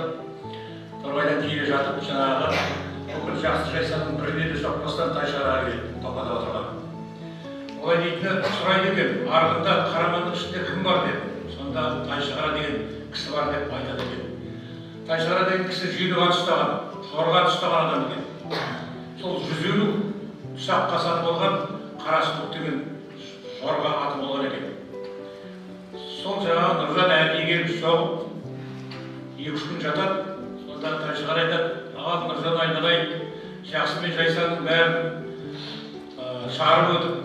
Торғайдан келе жатып, жаңағы бүкіл жақсы жайсаның біріне де соқпастан Тайшығараға келеді, топада отырған. Олай дейтіні сұрайды екен, арғында Қараманның ішінде кім бар деп. Сонда Тайшығара деген кісі бар деп айтады екен. Тайшығара деген кісі жүйрік ат ұстаған, жорға ат ұстаған адам екен. Сол 150 ұсаққа сатып алған Қарасұлық деген жорға аты болған екен. Сол жаңағы Нұржан әдейі келіп соғып, 2-3 күн жатады. Сонда Тайшығара айтады, аға Нұржан айналайын, жақсы мен жайсаңның бәрін шығарып өтіп,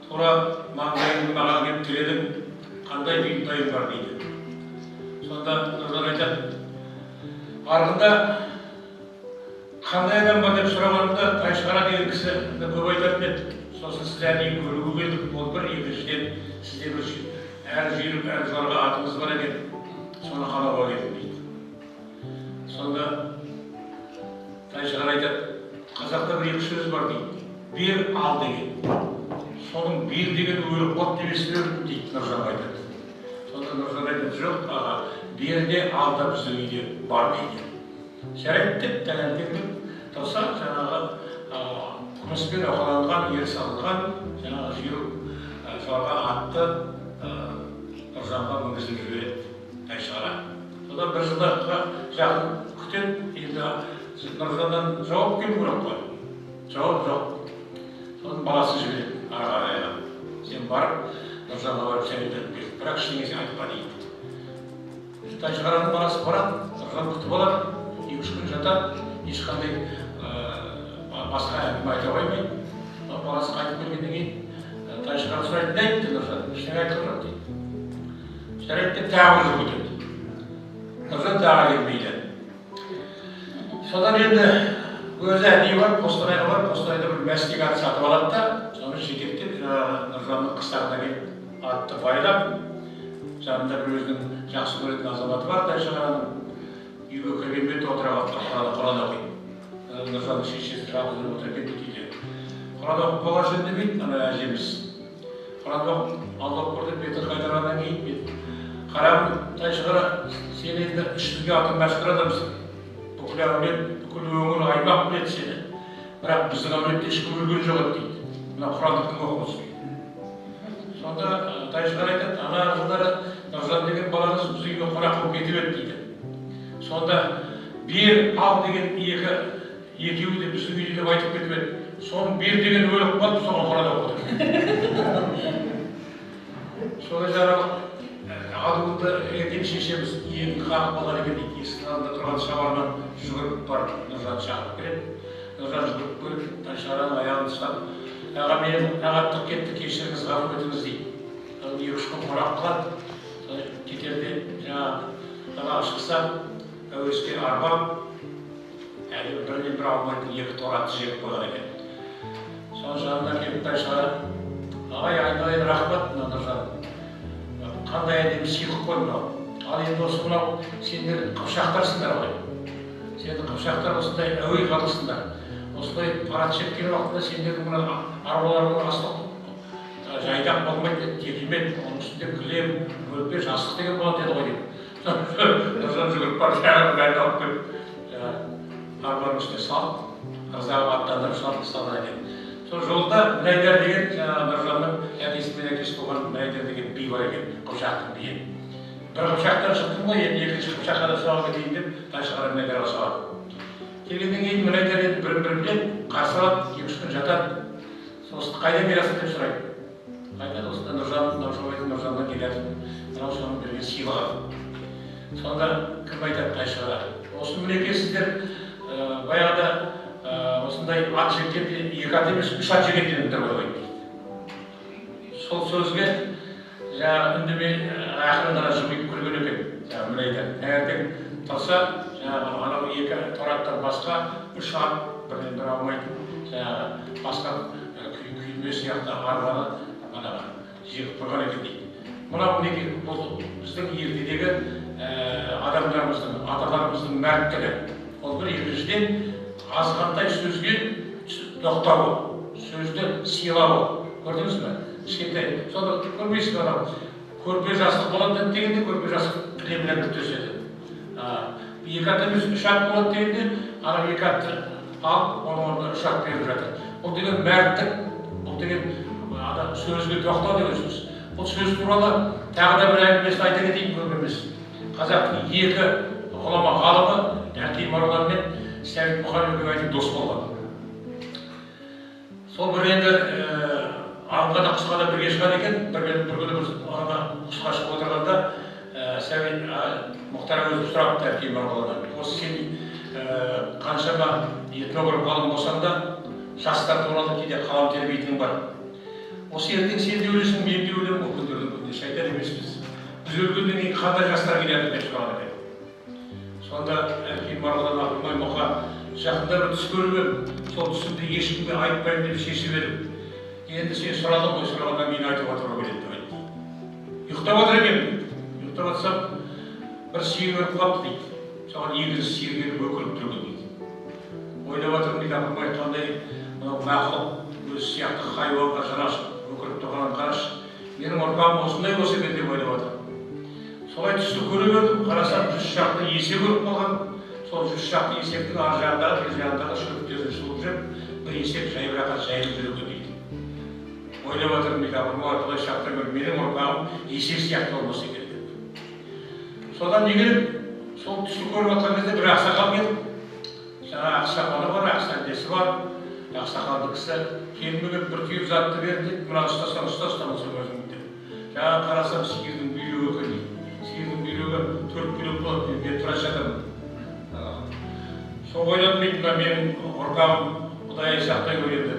тура маңдайыңды маған келіп тіредің, қандай бұйымтайың бар дейді. Сонда Нұржан айтады, арғында қандай адам бар деп сұрағанымда Тайшығара деген кісі көп айтатын еді. Сосын сіз әдейі көруге келдік, ол бір, екіншіден сізде бір әрі жүйрік, әрі жорға атыңыз бар екен, соны қалауға келдім дейді. Сонда Тайшығара айтады, қазақта бір екі сөз бар дейді, бер ал деген. Соның бер деген өліп қалды деп естіп дейді, Нұржанға айтады. Сонда Нұржан айтады, жоқ аға, бер де ал да біздің үйде бар дейді. Жарайды деп таңертеңдеп тұрса, жаңағы күміспен оқаланған, ер салынған жаңағы жүйрік жорға атты Нұржанға мінгізіп жібереді Тайшығара. Содан бір жылға жақын күтеді, енді Нұржаннан жауап келу керек қой. Жауап жоқ. Содан баласын жібереді ары қарайға. Сен барып, Нұржанға барып сәлем беріп кел, бірақ ештеңесін айтпа дейді. Тайшығараның баласы барады, Нұржан күтіп алады, 2-3 күн жатады, ешқандай басқа әңгіме айта қоймайды. Баласы қайтып келгеннен кейін Тайшығара сұрайды, не айтты Нұржан? Ештеңе айтқан жоқ дейді. Жарайды деп тағы бір жыл күтеді. Нұржан тағы келмейді. Содан енді өзі әдейі барып, Қостанайға барып, Қостанайда бір мәстек ат сатып алады да, соны жетектеп жаңағы Нұржанның қыстағына келіп атты байлап, жанында бір өзінің жақсы көретін азаматы бар Тайшығараның, үйге кірген бетте отыра қалып Құран оқиды. Нұржанның шешесі жалғыз жүріп отыр екен дейді үйде. Құран оқып болған үндемейді ана әжеміз. Құран оқып, Алла акбар деп бетін қайтарғаннан кейін бет. Қарағым Тайшығара, сен енді үш жүзге атың мәшһүр адамсың. Бүкіл әулет, бүкіл өңір, аймақ біледі сені. Бірақ біздің әулетте ешкім өлген жоқ еді дейді. Мына Құранды кім оқып отыр дейді. Сонда Тайшығара айтады, ана жылдары Нұржан деген балаңыз біздің үйге қонақ болып кетіп еді дейді. Сонда бер ал деген екеуі де біздің үйде деп айтып кетіп еді. Соның бер деген өліп қалып, соған Құран оқып отыр. Сонда жаңағы адуынды ертең шешеміз иегін қағып қалған екен дейді. Есіктің алдында тұрған шабарман жүгіріп барып Нұржанды шақырып келеді. Нұржан жүгіріп келіп Тайшығараның аяғын ұстап, аға мен ағаттық кетті, кешіріңіз, ғафу етіңіз дейді. 2-3 күн қонақ қылады. Содан кетерде жаңағы далаға шықса, әуеске арба әлі бірінен бірі аумайтын екі торы атты жегіп қойған екен. Соның жанына келіп Тайшығара, ағай айналайын рахмат мына Нұржан, қандай әдемі сыйлық қой мынау. Ал енді осы мынау сендер қыпшақтарсыңдар ғой. Сен қыпшақтар осындай әуей халықсыңдар, осындай парад шеккен уақытында сендердің мына арбаларыңның асты жайдақ болмайды, текемет, оның үстінде кілем, көрпе, жастық деген болады деді ғой дейді. Нұржан жүгіріп барып, жаңағы бәрін алып келіп, арбаның үстіне салып, ырза қылып аттандырып салып салған екен. Сол жолда Мінайдар деген, жаңағы Нұржанның әкесімен әкесі болған Мінайдар деген би бар екен, қыпшақтың биі. Бір қыпшақтан шықтым ғой, енді екінші қыпшаққа да соға кетейін деп Тайшықара Мінайдарға соғады. Келгеннен кейін Мінайдар енді бірін бірі біледі, қарсы алады, 2-3 күн жатады. Сосын қайдан келесің деп сұрайды. Қайдан? Осында Нұржан, Наушабайдың Нұржаннан келе жатырмын. Мынау соның берген сыйлығы. Сонда кім айтады? Тайшықара. Осы мінекей сіздер баяғыда осындай ат жеккенде 2 ат емес, 3 ат жеген дедіңдер ғой дейді. Сол сөзге жаңағы үндемей ақырын ғана жымиып күлген екен. Жаңағы Мінайдар таңертең тұрса, жаңағы анау 2 торы аттан басқа 3 ат бірінен бірі аумайтын, жаңағы басқа күйме сияқты арбаны анаға жегіп қойған екен дейді. Мынау мінекей бұл біздің ертедегі адамдарымыздың, аталарымыздың мәрттігі. Ол бір, екіншіден азғантай сөзге тоқтауы, сөзді сыйлауы. Көрдіңіз бе? Кішкентай. Соны көрмейсіз бе, анау көрпе жастық болады дегенде көрпе жастық кілемнен бір төседі. 2 ат емес, 3 ат болады дегенде анау 2 атты алып, оның орнына 3 ат беріп жатыр. Бұл деген мәрттік, бұл деген адам сөзге тоқтау деген сөз. Бұл сөз туралы тағы да бір әңгімесін айта кетейін, көп емес. Қазақтың 2 ғұлама ғалымы Әлкей Марғұлан мен Сәбит Мұқанов екеуі айтып дос болған. Сол бір енді аңға да құсқа да бірге шығады екен. Бір күні бір аңға құсқа шығып отырғанда Сәбит Мұхтар Әуезов сұрапты Әлкей Марғұланнан: осы сен қаншама этнограф ғалым болсаң да жастар туралы кейде қалам тербейтінің бар. Осы ертең сен де өлесің, мен де өлемін, ол күндердің күнінде шайтан емеспіз. Біз өлгеннен кейін қандай жастар келеді деп сұраған екен. Сонда Әлкей Марғұлан: апырмай Мұқа, жақында бір түс көріп едім, сол түсімді ешкімге айтпаймын деп шешіп едім. Енді сен сұрадың ғой, сұрағаннан кейін айтуға тура келеді деп айтты. Ұйықтап отыр екенмін. Ұйықтап жатсам, бір сиыр өліп қалыпты дейді. Соған екінші сиыр келіп өкіріп тұр екен дейді. Ойлап жатырмын дейді, апырмай, қандай мынау мақұлық өзі сияқты хайуанға жанашып өкіріп тұрғанын қарашы. Менің ұрпағым осындай болса екен деп ойлап жатырмын. Солай түсті көре бердім, қарасам 100 шақты есек өліп қалған. Сол 100 шақты есектің ар жағындағы, бер жағындағы шөптерін жұлып жеп, бір есек жайбарақат жайылып жүр екен дейді. Ойлап жатырмын дейді, апырмай, құдай сақтай көр, менің ұрпағым есек сияқты болмаса екен деп. Содан не керек, сол түсті көріп жатқан кезде бір ақсақал келіп, жаңа ақсақалы бар, ақсәлдесі бар, ақсақалды кісі келме келіп бір түйір затты берді дейді, мынаны ұстасаң ұста, ұстамасаң өзің деп. Жаңа қарасам сиырдың бүйрегі екен дейді. Сиырдың бүйрегі 4 бүйрек болады, мен тұра жатамын. Сол ойладым дейді, мына менің ұрпағым Құдай сақтай көр енді,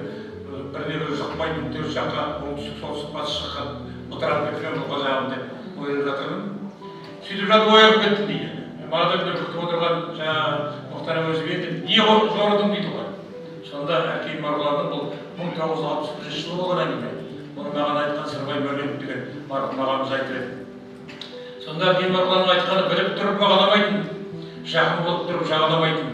біріне бірі жұқпайтын 4 жаққа, оңтүстік, солтүстік, батыс жаққа бытырап кеткен бұл қазағым деп ойлап жатырмын. Сөйтіп жатып оянып кеттім дейді. Манадан бері күтіп отырған жаңағы Мұхтар Әуезов енді не жорыдың дейді ғой. Сонда Әлкей Марғұланның бұл 1961 жылы болған әңгіме. Бұны маған айтқан Сырбай Мәуленов деген марқұм ағамыз айтып еді. Сонда Әлкей Марғұланның айтқаны: біліп тұрып бағаламайтын, жақын болып тұрып жағаламайтын,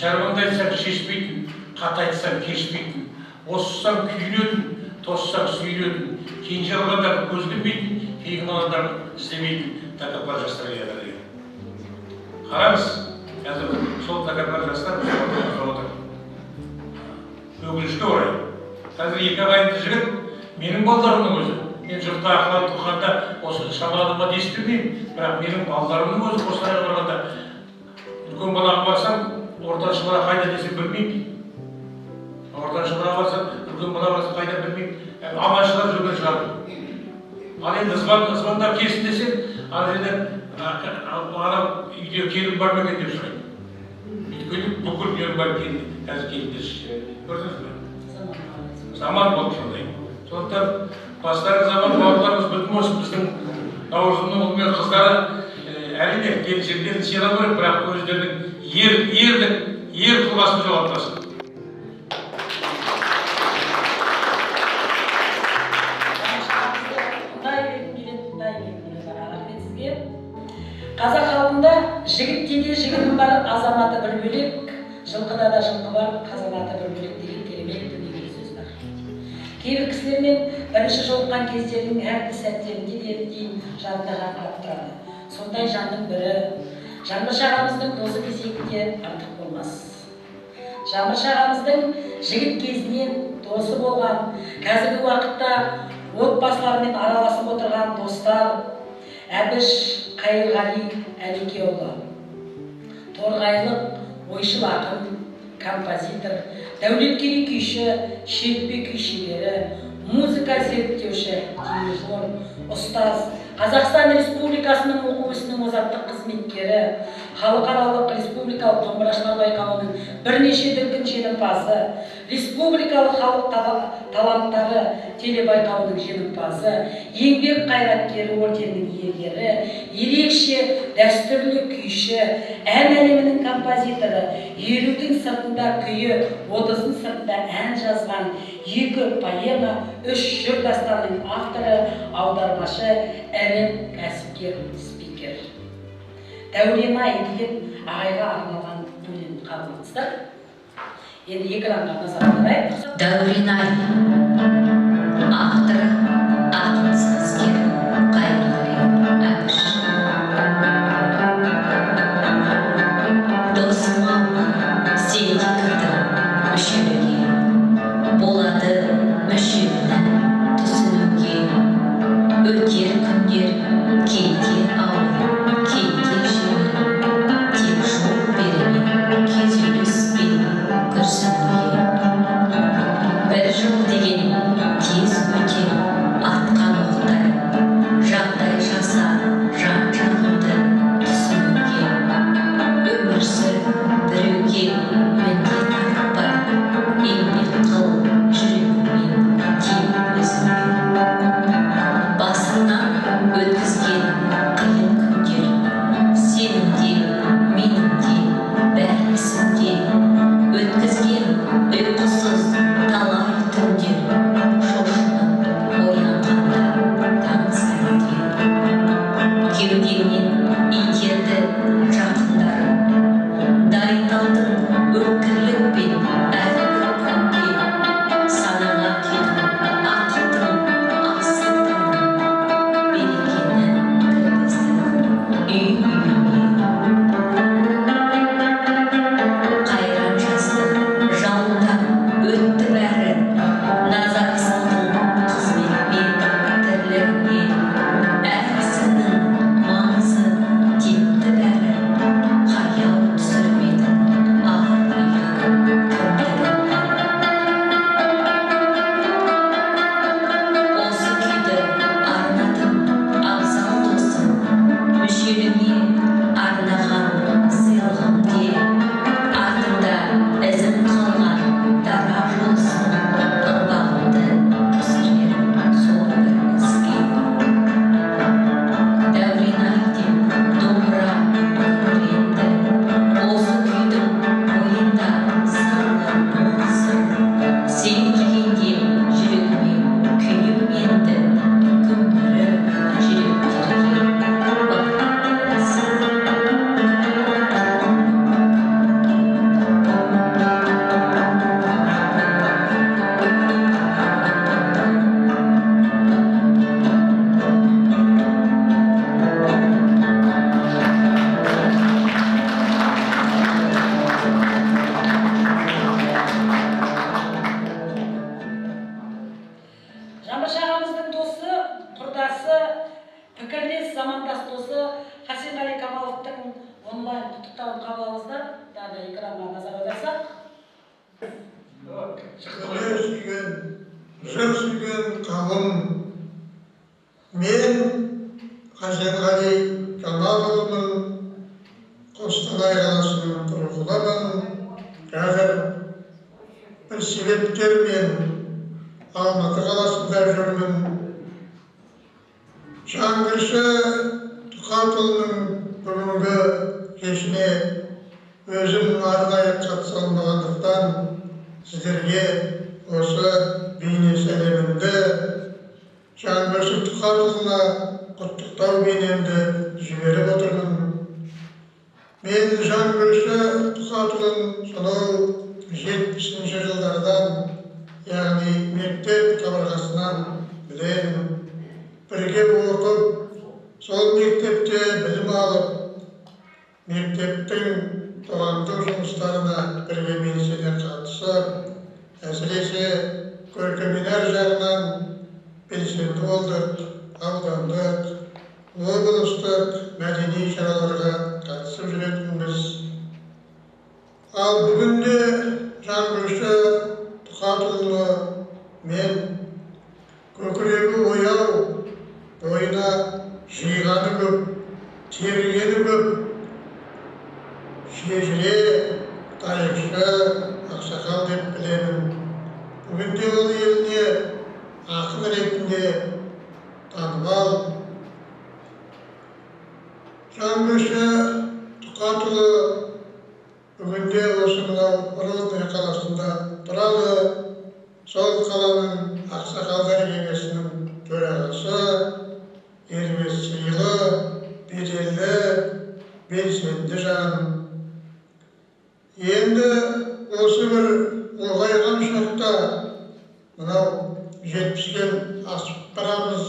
шаруаңды айтсаң шешпейтін, қатты айтсаң кешпейтін, озсаң күйінетін, тоссаң сүйінетін, кенже қалғандарды көз ілмейтін, кейін қалғандарды іздемейтін тәкаппар жастар келеді деген. Қараңыз, қазір сол тәкаппар жастар біздің ортамызда отыр. Өкінішке орай, қазір 2 ағайынды жігіт, менің балдарымның өзі, мен жұртқа ақыл айтқанда осы шамалы адамға дес бермеймін, бірақ менің балдарымның өзі Қостанайға барғанда үлкен балаға барсам, ортаншы бала қайда десем білмеймін дейді. Ортаншы балаға барсам, үлкен балаға барсам қайда білмеймін, аман шығар жүрген шығар. Ал енді звондап келсін десем, ана жерден анау үйде келін бар ма екен деп сұрайды. Өйткені бүкіл дүниенің бәрі келін, қазір келіндер шешеді. Көрдіңіз бе? Заман болды сондай. Сондықтан бастарыңыз аман, бауырларыңыз бүтін болсын. Біздің Наурызымның ұлы мен қыздары әрине келіншектерін сыйлау керек, бірақ өздерінің ерлік, ер тұлғасын жоғалтпасын. Тыңдай бергім келеді, тыңдай бергім келеді. Рахмет сізге. Қазақ халқында Жігітте де жігітім бар, азаматы бір бөлек, жылқыда да жылқы бар, қазанаты бір бөлек деген керемет дүниелік сөз бар. Кейбір кісілермен бірінші жолыққан кездердің әрбір сәттерінде де дейін жадында жарқырап тұрады. Сондай жанның бірі Жаңбыршы ағамыздың досы десек те артық болмас. Жаңбыршы ағамыздың жігіт кезінен досы болған, қазіргі уақытта отбасыларымен араласып отырған достар Әбіш Қайырғали Әлекеұлы, торғайлық ойшыл ақын, композитор, Дәулеткерей күйші, шертпе күй шебері, музыка зерттеуші, дирижер, ұстаз, Қазақстан Республикасының оқу ісінің озаттық қызметкері, халықаралық республикалық домбырашылар байқауының бірнеше дүркін жеңімпазы, республикалық халық таланттары телебайқауының жеңімпазы, еңбек қайраткері орденінің иегері, ерекше дәстүрлі күйші, ән әлемінің композиторы, 50-дің сыртында күйі, 30-ның сыртында ән жазған, 2 поэма, 3 жыр дастанның авторы, аудармашы, ірі кәсіпкер, спикер. Дәурен-ай деген ағайға арналған өлең қабылдаңыздар. Енді экранға назар аударайық. Дәурен-ай, авторы ақын сазгер Қайырғали Әбіш. Досым-ау, сен де кірдің мүшеліге, болады мүшеліні түсінуге. Өтер күндер кейде ауыр, кейде жеңіл, тек жол беремен күйзеліспен күрсінуге. Бір жыл деген тез өтер атқан оқтай, жағдай жаса жан-жағыңды түсінуге. Өмір сүр біреуге міндет артпай, еңбек қыл жүрегіңмен тек өзіңмен. Басыңнан өткізген қиын күндер, сенің де, менің де, бәрісінде. Өткізген ұйқысыз талай түндер, шошынып оянғанда таң сәріде. Кеудеңнен итерді жақындарың, дайындалдың өткірлікпен әрбір күнге. Санаңа күйдің ақылдың асыл таңын, берекені кіргіздің үй-үйіңе. Қайран жастық жалындап өтті бәрі, назар салдың қызметпен тірлігіңе. Әр ісіңнің маңызы текті бәрі, қаяу түсірмедің ар ұят кіндігіңе. Осы күйді арнадым абзал досым, мүшеліңе арнаған сыйлығым де. Артыңда ізім қалған дара жолсың, ұрпағыңды түсірер зор бір ізге. Дәурен-ай деп домбыра күңіренді, осы күйдің бойында сырлы мол сыр. Сен дегенде жүрегіме күйім енді, күмбірі жүректерге бақыт сыр. Жаңбыршы ағамыздың досы, құрдасы, пікірлес замандас досы Хасенғали Камаловтың онлайн құттықтауын қабыл алыңыздар. Тағы да экранға назар аударсақ. Өнер сүйген, жыр сүйген қауым, мен Хасенғали Камалұлының, Қостанай қаласының тұрғынымын. Қазір бір себептермен Алматы қаласында жүрмін. Жаңбыршы Тұқатұлының бүгінгі кешіне өзім арнайы қатыса алмағандықтан сіздерге осы бейне сәлемімді, Жаңбыршы Тұқатұлына құттықтау бейнемді жіберіп отырмын. Мен Жаңбыршы Тұқатұлын сонау 70-ші жылдардан, яғни мектеп қабырғасынан білемін. Бірге оқып, сол мектепте білім алып, мектептің қоғамдық жұмыстарына бірге белсене қатысып, әсіресе көркемөнер жағынан белсенді болдық, аудандық, облыстық мәдени шараларға қатысып жүретінбіз. Ал бүгінде Жаңбыршы Тұқатұлыны мен көкірегі ояу, бойына жиғаны көп, тергені көп, шежіре, тарихшы, ақсақал деп білемін. Бүгінде ол еліне ақын ретінде танымал. Жаңбыршы Тұқатұлы бүгінде осы мынау Грозный қаласында тұрады. Сол қаланың ақсақалдар кеңесінің төрағасы, елге сыйлы, беделді, белсенді жан. Енді осы бір ұлғайған шақта мынау 70-тен асып барамыз.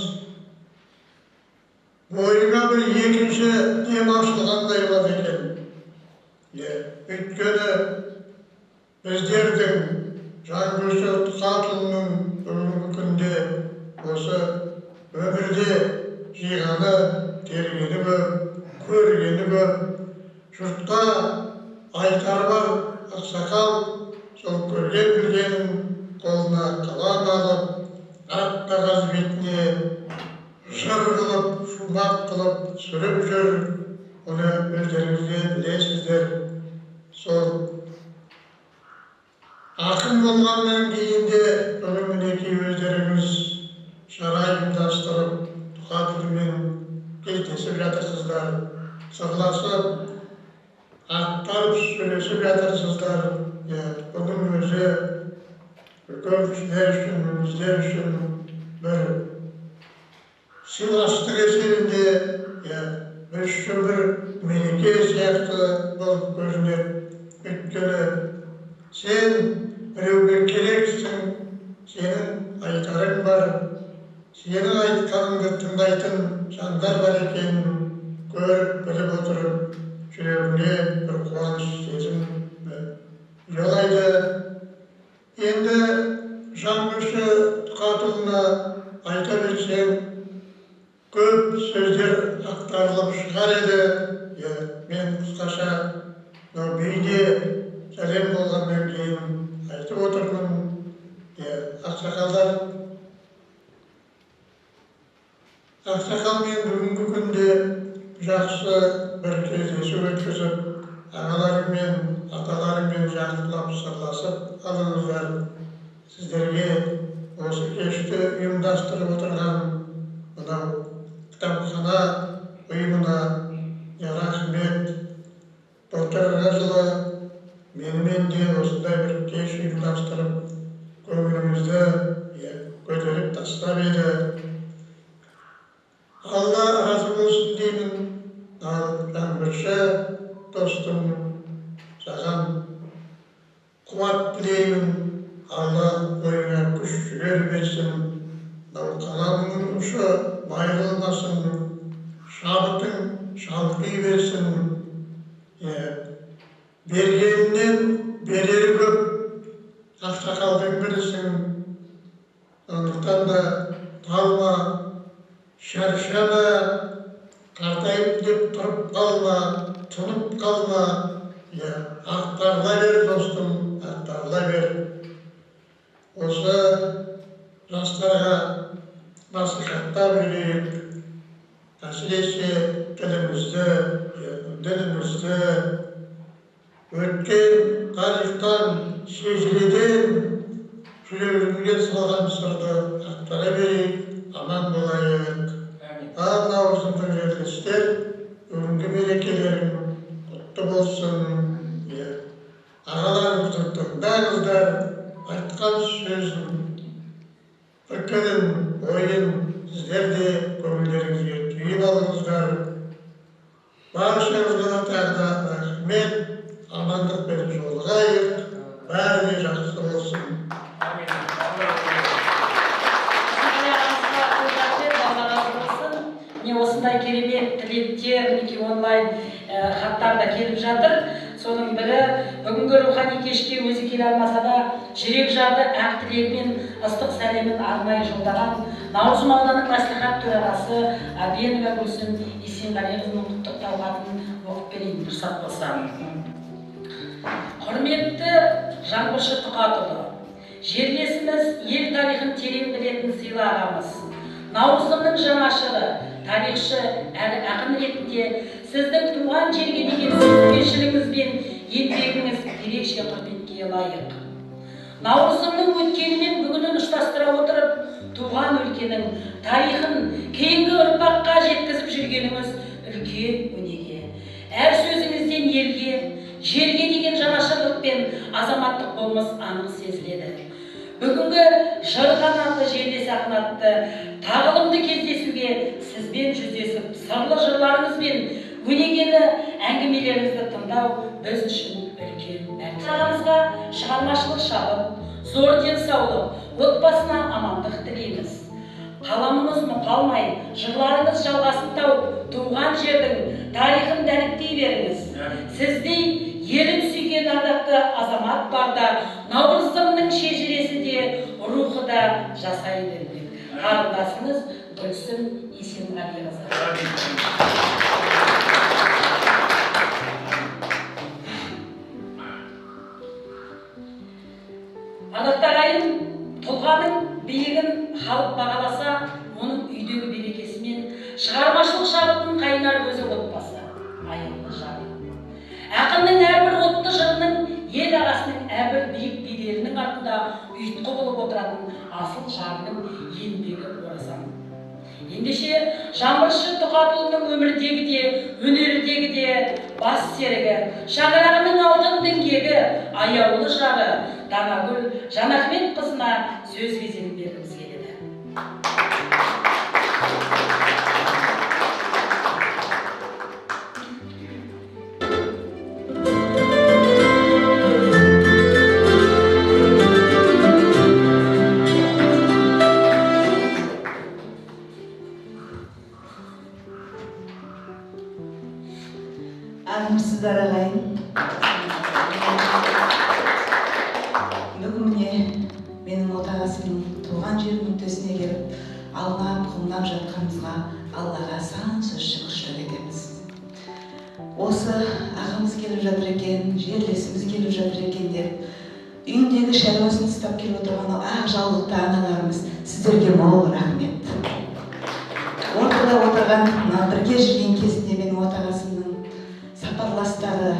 Бойыңа бір екінші дем ашылғандай болады екен. Өйткені біздердің Жаңбыршы Тұқатұлының бүгінгі күнде осы өмірде жиғаны, тергені көп, көргені көп, жұртқа айтары бар ақсақал, сол көрген білгенін қолына қалам алып, ақ қағаз бетіне жыр қылып, шумақ қылып түсіріп жүр. Оны өздеріңіз де білесіздер. Сол ақын болғаннан кейін де бүгін мінекей өздеріңіз шара ұйымдастырып, Тұқатұлымен кездесіп жатырсыздар, сырласып, ақтарып сөйлесіп жатырсыздар. Бұның өзі үлкен кісілер үшін, біздер үшін бір сыйластық есебінде, біз үшін бір мереке сияқты болып көрінеді. Өйткені сен біреуге керексің, сенің айтарың бар, сенің айтқаныңды тыңдайтын жандар бар екенін көріп, біліп отырып, жүрегіңе бір қуаныш сезім ұялайды. Енді Жаңбыршы Тұқатұлына айта берсең, көп сөздер ақтарылып шығар еді. Мен қысқаша бейне сәлем болғаннан кейін айтып отырмын. Ақсақалдар, ақсақалмен бүгінгі күнде жақсы бір кездесу өткізіп, ағаларыңмен, аталарыңмен жақсылап сырласып алыңыздар. Сіздерге осы кешті ұйымдастырып отырған мынау кітапхана ұйымына рахмет. Былтырғы жылы менімен де осындай бір кеш ұйымдастырып, көңілімізді көтеріп тастап еді. Алла разы болсын деймін. Ал Жаңбыршы достым, саған қуат тілеймін. Алла бойыңа күш жігер берсін. Мынау қаламыңның ұшы майрылмасын, шабытың шалқи берсін. Бергенінен берері көп ақсақалдың бірісің. Сондықтан да талма, шаршама, қартайып деп тұрып қалма, тынып қалма. Ақтарыла бер, достым, ақтарыла бер. Осы жастарға насихаттап жүрейік. Әсіресе тілімізді, дінімізді, өткен тарихтан, шежіреден жүрегімізге салған сырды ақтара берейік, аман болайық. Ал наурызымдық жерлестер, бүгінгі мерекелерің құтты болсын. Ағаларымызды тыңдаңыздар, айтқан сөзін, пікірін, ойын сіздер де көңілдеріңізге түйіп алыңыздар. Баршаңызға тағы да Амандықпен жолығайық, бәрі де жақсы болсын. Міне осындай керемет тілектер, мінекей онлайн хаттар да келіп жатыр. Соның бірі бүгінгі рухани кешке өзі келе алмаса да жүрек жарды ақ тілегімен ыстық сәлемін арнайы жолдаған Наурызым ауданының мәслихат төрағасы Әбенова Гүлсім Есенғалиқызының құттықтау хатын оқып берейін, рұқсат болса. Құрметті Жаңбыршы Тұқатұлы, жерлесіміз, ел тарихын терең білетін сыйлы ағамыз, Наурызымның жанашыры, тарихшы әрі ақын ретінде сіздің туған жерге деген сүйіспеншілігіңіз бен еңбегіңіз ерекше құрметке лайық. Наурызымның өткені мен бүгінін ұштастыра отырып, туған өлкенің тарихын кейінгі ұрпаққа жеткізіп жүргеніңіз үлкен өнеге. Әр сөзіңізден елге, жерге деген жанашырлық пен азаматтық болмыс анық сезіледі. Бүгінгі жыр қанатты жерлес ақын атты тағылымды кездесуге сізбен жүздесіп, сырлы жырларыңыз бен өнегелі әңгімелеріңізді тыңдау біз үшін үлкен мәртебе. Ағамызға шығармашылық шабыт, зор денсаулық, отбасына амандық тілейміз. Қаламыңыз мұқалмай, жырларыңыз жалғасын тауып, туған жердің тарихын дәріптей беріңіз. Сіздей елін сүйген ардақты азамат барда Наурызымның шежіресі де, рухы да жасай бермек. Қарындасыңыз Гүлсім Есенғалиқызы. Ардақты ағайын, тұлғаның биігін халық бағаласа, оның үйдегі берекесі мен шығармашылық шабытын қайнар көзі отбасы, аяулы жары. Ақынның әрбір отты жырының, ел ағасының әрбір биік беделінің артында ұйытқы болып отыратын асыл жарының еңбегі орасан. Ендеше Жаңбыршы Тұқатұлының өмірдегі де, өнердегі де бас серігі, шаңырағының алтын діңгегі, аяулы жары Данагүл Жанахмет қызына сөз кезегін бергіміз келеді. Армысыздар ағайын. Бүгін міне менің отағасымның туған жерінің төсіне келіп, аунап құмнап жатқанымызға Аллаға сан сөз шүкіршілік етеміз. Осы ағамыз келіп жатыр екен, жерлесіміз келіп жатыр екен деп, үйіндегі шаруасын ұстап келіп отырған ақ жаулықты аналарымыз, сіздерге мол рахмет. Ортада отырған, мына бірге жүрген кезінде менің отағасымның сапарластары,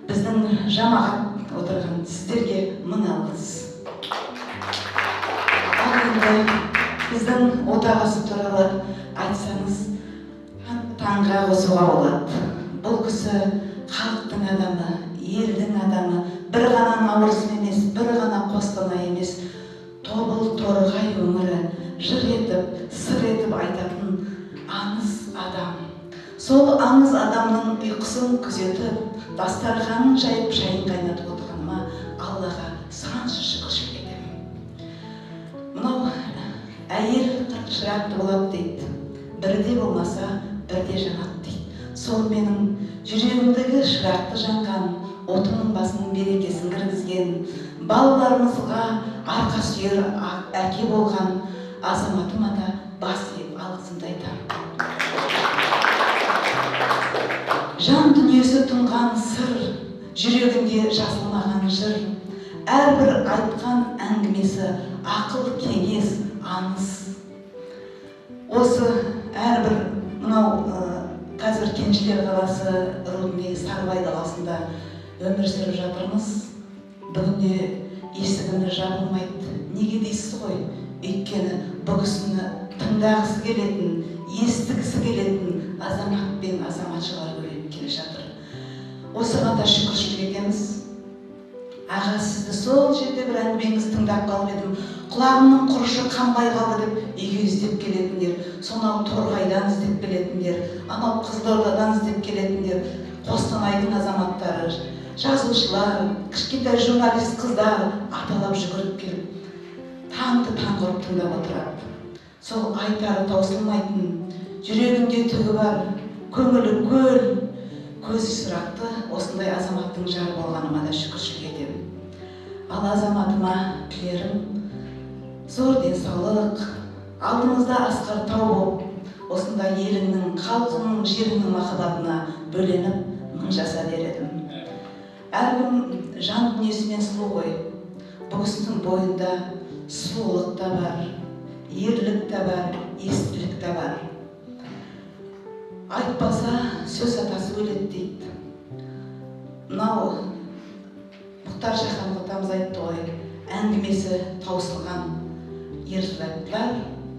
біздің жамағат отырған сіздерге мың алғыс. Ал енді біздің отағасы туралы айтсаңыз, таңға қосуға болады. Бұл кісі халықтың адамы, елдің адамы, бір ғана Наурызым емес, бір ғана Қостанай емес, Тобыл Торғай өңірі жыр етіп, сыр етіп айтатын аңыз адам. Сол аңыз адамның ұйқысын күзетіп, дастарханын жайып, шайын қайнатып отырғаныма Аллаға саншы шүкіршілік етемін. Мынау әйел 40 шырақты болады дейді, бірде болмаса, бірде жанады дейді. Сол менің жүрегімдегі шырақты жанған, отының басының берекесін кіргізген, балаларымызға арқа сүйер әке болған азаматыма да бас иіп алғысымды айтамын. Жан дүниесі тұнған сыр, жүрегінде жазылмаған жыр, әрбір айтқан әңгімесі ақыл кеңес аңыз. Осы әрбір мынау қазір Кеншілер қаласы, Рудный, Сарыбай даласында өмір сүріп жатырмыз. Бүгінде есігіміз жабылмайды. Неге дейсіз ғой? Өйткені бұл кісіні тыңдағысы келетін, естігісі келетін азамат пен азаматшалар көбейіп келе жатыр. Осыған да шүкіршілік етеміз. Аға, сізді сол жерде бір әңгімеңізді тыңдап қалып едім, құлағымның құрышы қанбай қалды деп үйге іздеп келетіндер, сонау Торғайдан іздеп келетіндер, анау Қызылордадан іздеп келетіндер, Қостанайдың азаматтары, Жазушылар, кішкентай журналист қыздар аталап жүгіріп келіп, таңды таң ұрып тыңдап отырады. Сол айтары таусылмайтын, жүрегінде түгі бар, көңілі көл, көзі сұрақты осындай азаматтың жары болғаныма да шүкіршілік етемін. Ал азаматыма тілерім зор денсаулық, алдымызда асқар тау болып, осындай еліңнің, халқыңның, жеріңнің махаббатына бөленіп мың жаса дер едім. Әркім жан дүниесімен сұлу ғой. Бұл кісінің бойында сұлулық та бар, ерлік те бар, естілік те бар. Айтпаса сөз атасы өледі дейді. Мынау Мұхтар Шаханов атамыз айтты ғой, әңгімесі таусылған ерлі-зайыптылар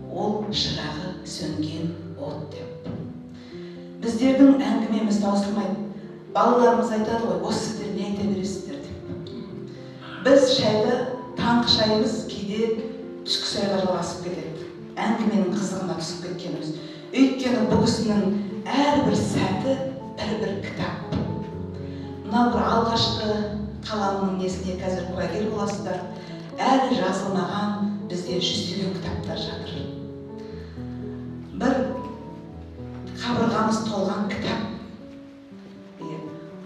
ол шырағы сөнген от деп. Біздердің әңгімеміз таусылмайды. Балаларымыз айтады ғой, осы сіздер не айта бересіздер деп. Біз шайды, таңғы шайымыз кейде түскі шайға жалғасып кетеді. Әңгіменің қызығына түсіп кеткеніміз. Өйткені бұл кісінің әрбір сәті бір-бір кітап. Мынау бір алғашқы қаламның несіне қазір куәгер боласыздар. Әлі жазылмаған бізде жүздеген кітаптар жатыр. Бір қабырғамыз толған кітап.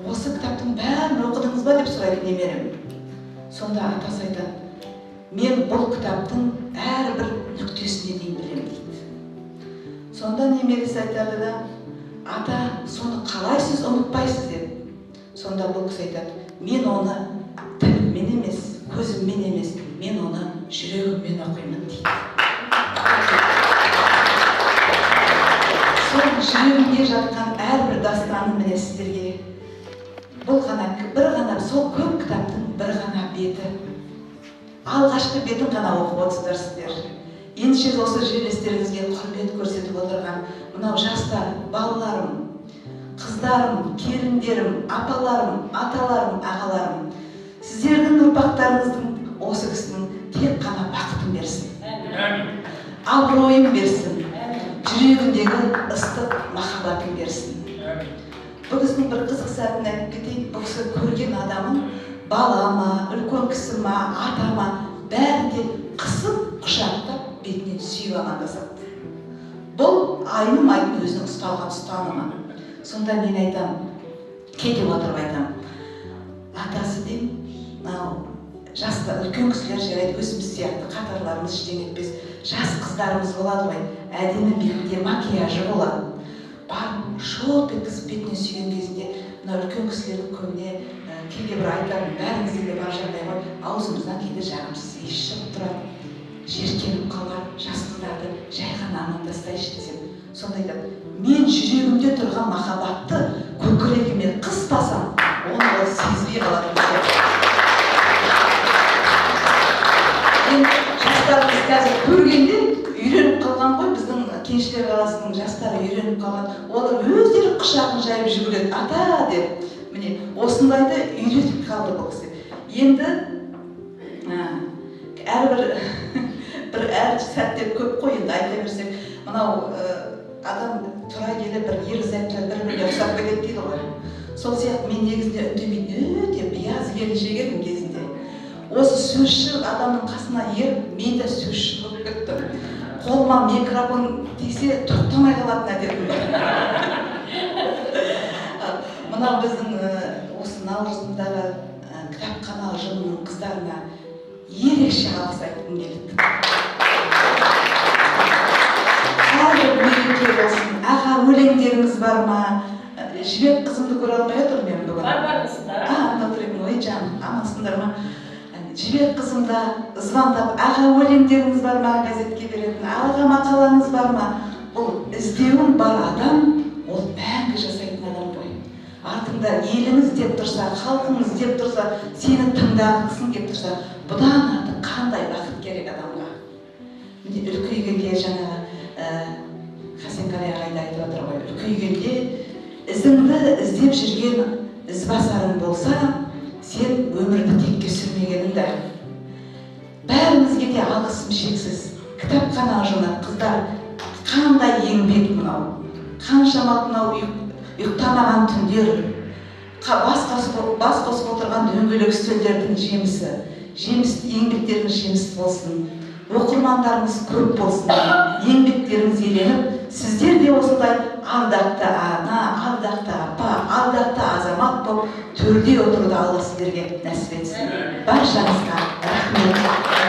Осы кітаптың бәрін оқыдыңыз ба деп сұрайды немерем. Сонда атасы айтады, мен бұл кітаптың әрбір нүктесіне дейін білемін дейді. Сонда немересі айтады да, ата, соны қалай сіз ұмытпайсыз деп. Сонда бұл кісі айтады, мен оны тіліммен емес, көзіммен емес, мен оны жүрегіммен оқимын дейді. Сол жүрегімде жатқан әрбір дастанын міне сіздерге бұл ғана, бір ғана, сол көп кітаптың бір ғана беті. Алғашқы бетін ғана оқып отырсыздар сіздер. Ендеше осы жерлестеріңізге құрмет көрсетіп отырған мынау жастар, балаларым, қыздарым, келіндерім, апаларым, аталарым, ағаларым, сіздердің ұрпақтарыңыздың осы кісінің тек қана бақытын берсін, абыройын берсін, жүрегіндегі ыстық махаббатын берсін. Бұл кісінің бір қызық сәтін айтып кетейін. Бұл кісі көрген адамын, бала ма, үлкен кісі ма, ата ма, бәрін де қысып, құшақтап, бетінен сүйіп амандасады. Бұл айнымайтын өзінің ұсталған ұстанымы. Сонда мен айтамын, кейде отырып айтамын, атасы деймін, мынау жаста үлкен кісілер жарайды, өзіміз сияқты қатарларымыз ештеңе етпес, жас қыздарымыз болады ғой, әдемі бетінде макияжы болады. Барып шолп еткізіп бетінен сүйген кезінде мына үлкен кісілердің көбіне кейде бір айтатын, бәрімізде де бар жағдай ғой, аузымыздан кейде жағымсыз иіс шығып тұрады, жеркеніп қалар, жас қыздарды жай ғана амандастайшы десем, сонда айтады, мен жүрегімде тұрған махаббатты көкірегіме қыспасам, оны ол сезбей қалатын сияқты. Енді жастарымыз қазір көргенде үйреніп қалған ғой, біздің Кеншілер қаласының жастары үйреніп қалған, олар өздері құшағын жайып жүгіреді, ата деп. Міне, осындайды үйретіп қалды бұл кісі. Енді әрбір бір әр сәттер көп қой, енді айта берсек, мынау адам тұра келе бір ерлі-зайыптылар бір-біріне ұқсап кетеді дейді ғой. Сол сияқты мен негізінде үндемейтін өте биязы келіншек едім кезінде. Осы сөзшіл адамның қасына еріп, мен де сөзшіл болып кеттім. Қолыма микрофон тисе тоқтамай қалатын әдетім бар. Мынау біздің осы наурызындағы кітапхана ұжымының қыздарына ерекше алғыс айтқым келеді. Әрбір мереке болсын, аға өлеңдеріңіз бар ма? Жібек қызымды көре алмай отырмын мен бүгін. Бар, бармысыңдар. Анда отыр едім, ой жаным, амансыңдар ма? Жібек қызым да звондап, аға өлеңдеріңіз бар ма, газетке беретін, аға мақалаңыз бар ма? Бұл іздеуің бар адам, ол мәңгі жасайтын адам ғой. Артыңда еліңіз деп тұрса, халқыңыз деп тұрса, сені тыңдағысың деп тұрса, бұдан артық қандай бақыт керек адамға? Міне үлкейгенде жаңағы Хасенқали ағай да айтып отыр ғой, үлкейгенде ізіңді іздеп жүрген ізбасарың болса, сен өмірді текке сүрмегенің де. Бәрімізге де алғысым шексіз. Кітапхана ұжымы, қыздар, қандай еңбек мынау, қаншама мынау ұйықтамаған түндер, бас қосып отырған дөңгелек үстелдердің жемісі, еңбектеріңіз жемісті болсын, оқырмандарыңыз көп болсын, еңбектеріңіз еленіп, сіздер де осындай ардақты ана, ардақты апа, ардақты азамат болып төрде отыруды Алла сіздерге нәсіп етсін. Баршаңызға рахмет.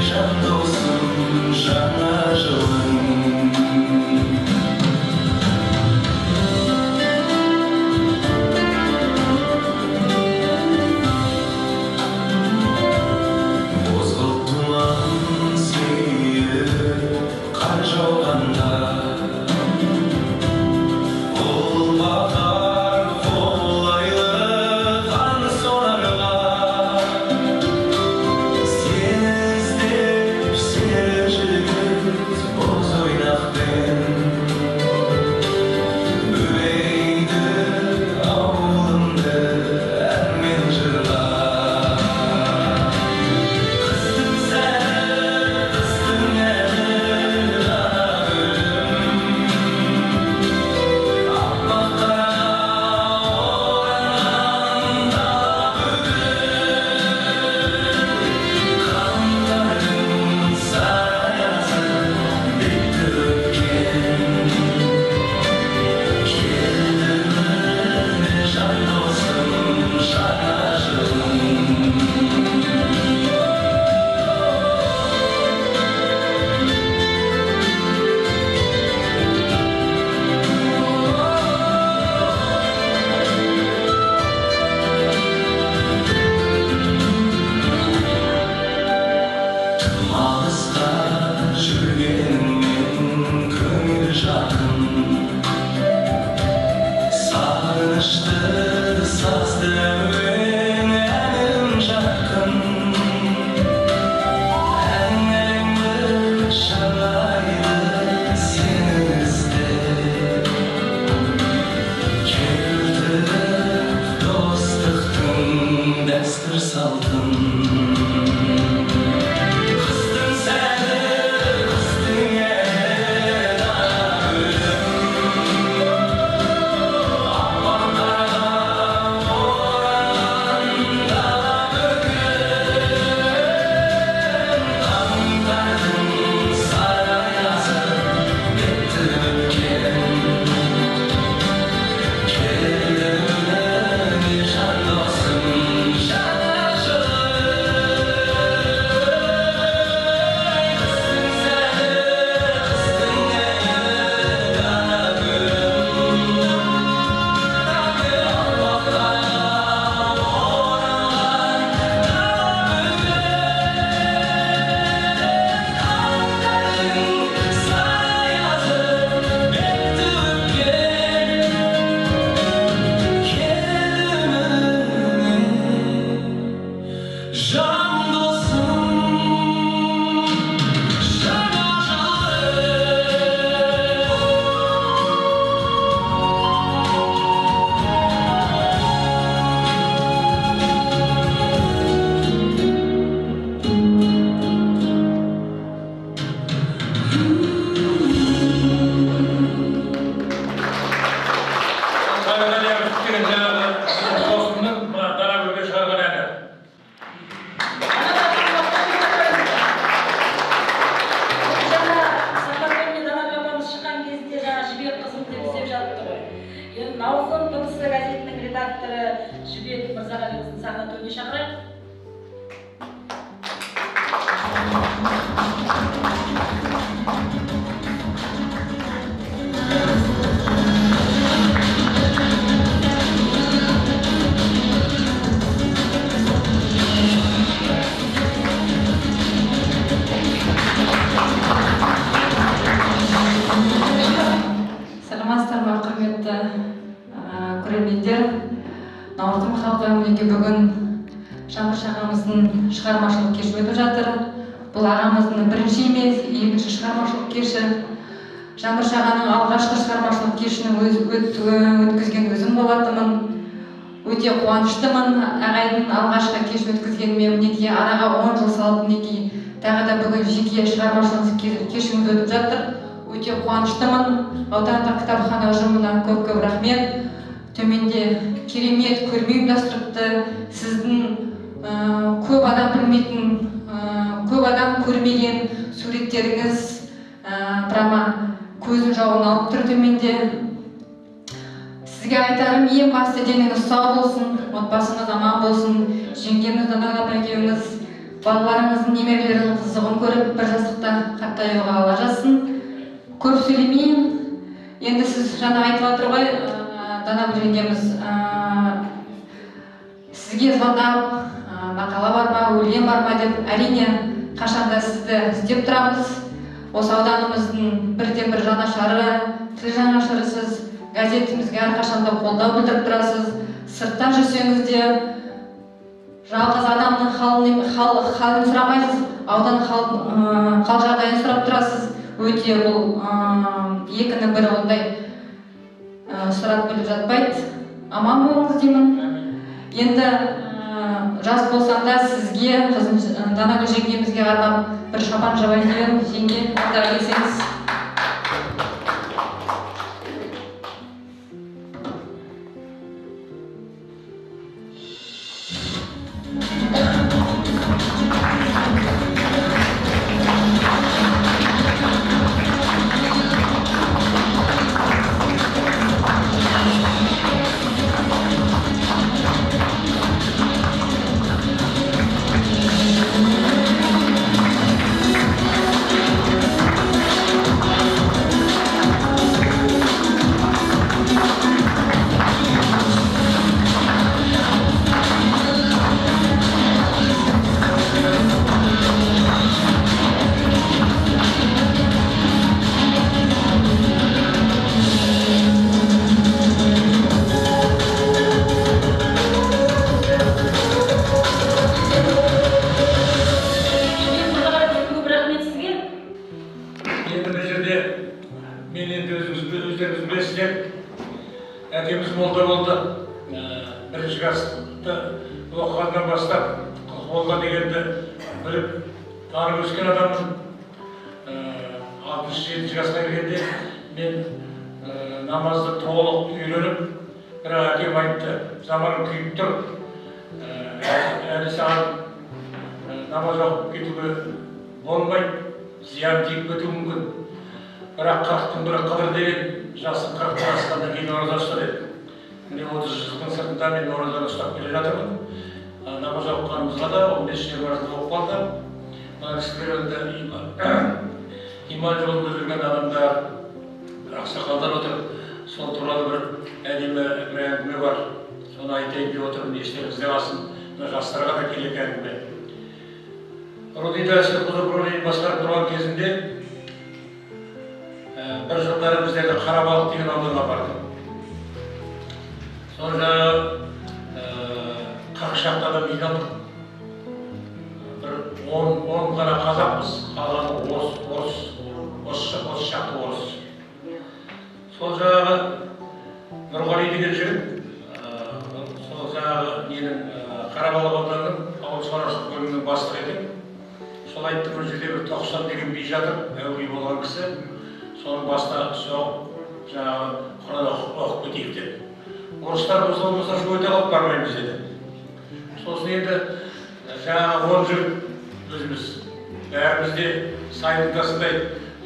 Жан досым, жаңа жыл. Мырзағалиқызын сахна төріне шақырайық. Саламатсыздар ма, құрметті көрермендер! Наурызым халқы, мінекей бүгін Жаңбыршы ағамыздың шығармашылық кеші өтіп жатыр. Бұл ағамыздың бірінші емес, екінші шығармашылық кеші. Жаңбыршы ағаның алғашқы шығармашылық кешінің өткізген өзім болатынмын. Өте қуаныштымын ағайдың алғашқы кешін өткізгеніме. Мінекей араға 10 жыл салып, мінекей тағы да бүгін жеке шығармашылық кешіміз өтіп жатыр. Өте қуаныштымын. Аудандық кітапхана ұжымына көп-көп рахмет. Төменде керемет көрме ұйымдастырыпты. Сіздің көп адам білмейтін, көп адам көрмеген суреттеріңіз прямо көздің жауын алып тұр төменде. Сізге айтарым, ең басты деніңіз сау болсын, отбасыңыз аман болсын, жеңгеміз Данагүл апа екеуіңіз балаларыңыздың, немерелеріңіздің қызығын көріп, бір жастықта қартаюға Алла жазсын. Көп сөйлемейін. Енді сіз жаңа айтып жатыр ғой, Данагүл жеңгеміз, сізге звондап, мақала бар ма, өлең бар ма деп, әрине қашанда сізді іздеп тұрамыз. Осы ауданымыздың бірден-бір жанашыры, тіл жанашырысыз, газетімізге әрқашанда қолдау білдіріп тұрасыз. Сыртта жүрсеңіз де жалғыз адамның халін сұрамайсыз, аудан хал жағдайын сұрап тұрасыз. Өте бұл екінің бірі ондай сұрап біліп жатпайды. Аман болыңыз деймін. Енді жас болсам да сізге, Данагүл жеңгемізге арнап бір шапан жабайын деп едім. Жеңге, ортаға келсеңіз. Көп рахмет сізге. Енді бұл жерде мен енді өздеріңіз білесіздер, әкеміз молда болды. Бірінші классты оқығаннан бастап молда дегенді біліп танып өскен адаммын. Алтыншы, жетінші классқа келгенде мен намазды толық үйреніп, бірақ әкем айтты, заман күйіп тұр, әлі саған намаз оқып кетуге болмайды, зиян тиіп кетуі мүмкін. Бірақ 40-тың бірі Қыдыр деген, жасың 40-тан асқаннан кейін ораза ұста деді. Міне 30 жылдың сыртында мен оразаны ұстап келе жатырмын. Намаз оқығанымызға да 15-20 жыл болып қалды. Мына кісілер енді иман жолында жүрген адамдар, ақсақалдар отыр. Сол туралы бір әдемі бір әңгіме бар. Соны айтайын деп отырмын, естеріңізде қалсын. Мына жастарға да керек әңгіме. Руднида сельхозуправление басқарып тұрған кезінде бір жылдары біздерді Қарабалық деген ауданға апарды. Сол жаңағы 40 шақты адам жиналдық. Бір 10 ғана қазақпыз, қалғаны орыс, 30 шақты орыс. Сол жаңағы Нұрғали деген жігіт, сол жаңағы ненің Қарабалық ауданының ауыл шаруашылық бөлімінің бастығы екен. Сол айтты, бір жерде бір 90 деген би жатыр, әулие болған кісі. Соның басына соғып, жаңағы Құран оқып кетейік деді. Орыстар болса болмаса шу өте қалып бармаймыз деді. Сосын енді жаңағы 10 жігіт өзіміз бәріміз де сайдың тасындай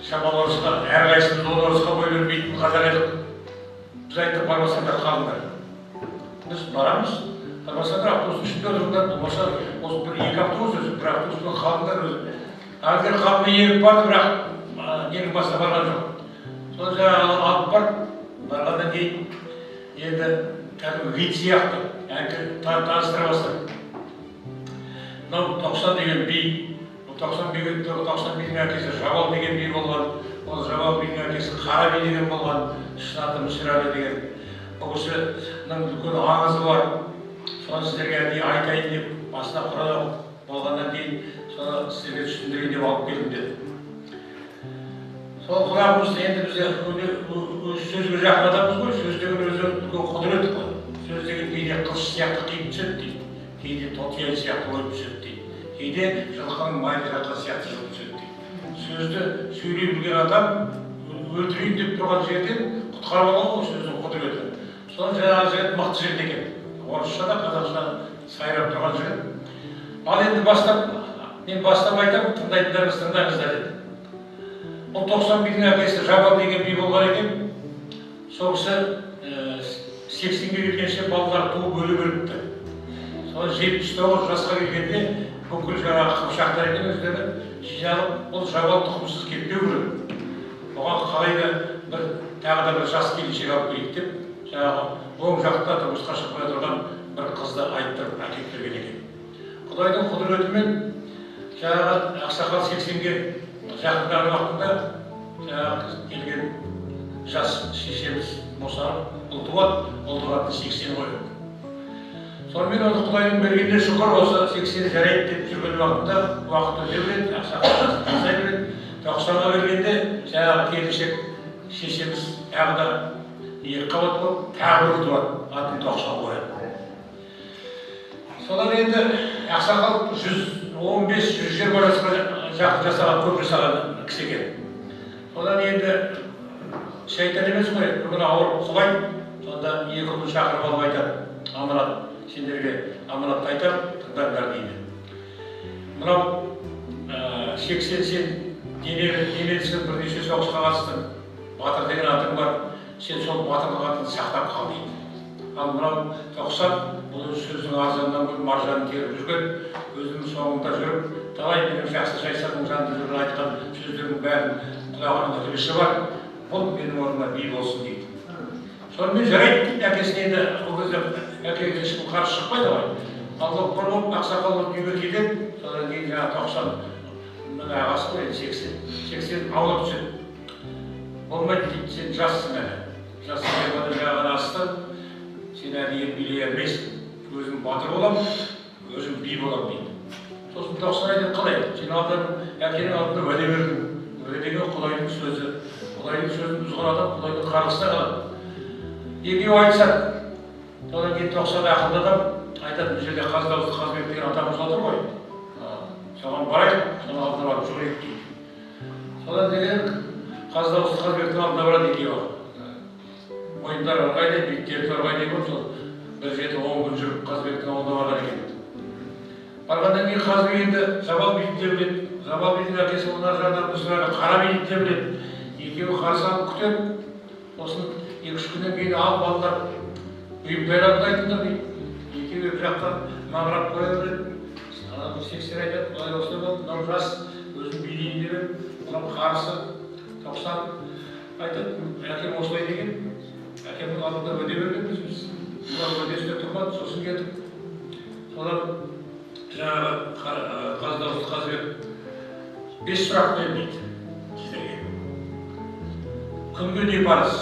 шамалы орысқа, әрқайсымыз 10 орысқа бой бермейтін қазақ едік. Біз айттық, бармасаңдар қалыңдар. Біз барамыз, Бармасаңдар, автобустың ішінде отырыңдар, болмаса осы бір екі автобус өзі, бір автобуспен қалыңдар өзі. Әлгілер қалыңмен еріп барды, бірақ ненің басына барған жоқ. Соны жаңағы алып барып, барғаннан кейін енді кәдімгі гид сияқты әлгі таныстыра бастады. Мынау 90 деген би, бұл 90 бидің әкесі Жабал деген би болған, ол Жабал бидің әкесі Қара би деген болған, шын аты Мүсірәлі деген. Бұл кісінің үлкен аңызы бар. Соны сіздерге әдейі айтайын деп, басына құран оқып болғаннан кейін соны сіздерге түсіндірейін деп алып келдім деді. Сол құлағымыз енді біз сөзге жақын адамбыз ғой, сөз деген өзі үлкен құдірет қой. Сөз деген кейде қылыш сияқты қиып түседі дейді, кейде тотияй сияқты ойып түседі дейді, кейде жылқының майлы жатқан сияқты жылып түседі дейді. Сөзді сөйлей білген адам өлтірейін деп тұрған жерден құтқарып алған ғой сөздің құдіреті. Соны жаңағы жігіт мықты жігіт екен. Орысша да қазақша сайрап тұрған жігіт. Ал енді бастап, мен бастап айтамын, тыңдайтындарыңыз тыңдаңыздар деді. Бұл 90 бидің әкесі Жабал деген би болған екен. Сол кісі 80-ге келгенше балалар туып өліп өліпті. Сол 79 жасқа келгенде бүкіл жаңағы қыпшақтар екен өздері жиналып, бұл Жабал тұқымсыз кетпеу керек. Оған қалай да бір тағы да бір жас келіншек алып келейік деп жаңағы оң жақта тұрмысқа шықпай тұрған бір қызды айттырып әкеліп берген екен. Құдайдың құдіретімен жаңағы ақсақал 80-ге жақындаған уақытында жаңағы келген жас шешеміз босанып, ұл туады, ұлдың атын 80 қояды. Сонымен оны Құдайдың бергеніне шүкір, осы 80 жарайды деп жүрген уақытында уақыт өте береді, ақсақал жасай береді. 90-ға келгенде жаңағы келіншек шешеміз тағы да екі қабат болып, тағы бір туады, атын 90 қояды. Содан енді ақсақал 115-120 жасқа жақын жасаған, көп жасаған кісі екен. Содан енді шайтан емес қой, бір күні ауырып құлайды, сонда екі ұлын шақырып алып айтады, аманат, сендерге аманатты айтамын, тыңдаңдар дейді. Мынау 80 сен денелісің, бірнеше соғысқа қатыстың, батыр деген атың бар, сен сол батырлық атын сақтап қал дейді. Ал мынау 90, бұл сөздің арзанынан гөрі маржанын теріп жүрген, өзінің соңында жүріп, талай менің жақсы жайсаның жанында жүрген айтқан сөздердің бәрін құлағының ілгіші бар, бұл менің орныма би болсын дейді. Сонымен жарайды дейді әкесіне, енді ол кезде әкеге ешкім қарсы шықпайды ғой. Ал ол бір болып ақсақал болып үйге келеді, содан кейін жаңағы 90-ның ағасы ғой енді 80 аулап түседі. Болмайды дейді, сен жассың әлі. Жассың деп жаңағы асты, сен әлі ел билей алмайсың, өзім батыр боламын, өзім би боламын дейді. Сосын 90 айтады, қалай? Сен әкенің алдында уәде бердің. Уәде деген Құдайдың сөзі. Құдайдың сөзін бұзған адам Құдайдың қарғысына қалады. Екеуі айтысады. Содан кейін 90 ақылды адам айтады, бұл жерде Қаздауызды Қазбек деген атамыз отыр ғой. Соған барайық, соның алдына барып жүрейік дейді. Содан деген Қаздауызды Қазбектің алдына барады екеуі. Мойындары ырғайдай, беттері торғайдай болып, сол бір жеті он күн жүріп Қазбектің ауылына барған екен. Барғаннан кейін Қазбек енді Жабал биді де біледі, Жабал бидің әкесі оның ар жағынан Мүсірәлі Қара биді де біледі. Екеуі қарсы алып күтеді. Сосын 2-3 күннен кейін ал балалар бұйымтайларды айтыңдар дейді. Екеуі екі жақтан маңырап қоя береді. Анау 80 айтады, былай осылай болды, мынау жас, өзім билейін деп еді, мынау қарсы 90 айтады, әкем осылай деген, әкемнің алдында уәде бергенбіз біз. Бұлар уәдесінде тұрмады, сосын келдік. Содан жаңағы Қаздауызды Қазбек 5 сұрақ қоямын дейді сіздерге. Күнге не парыз,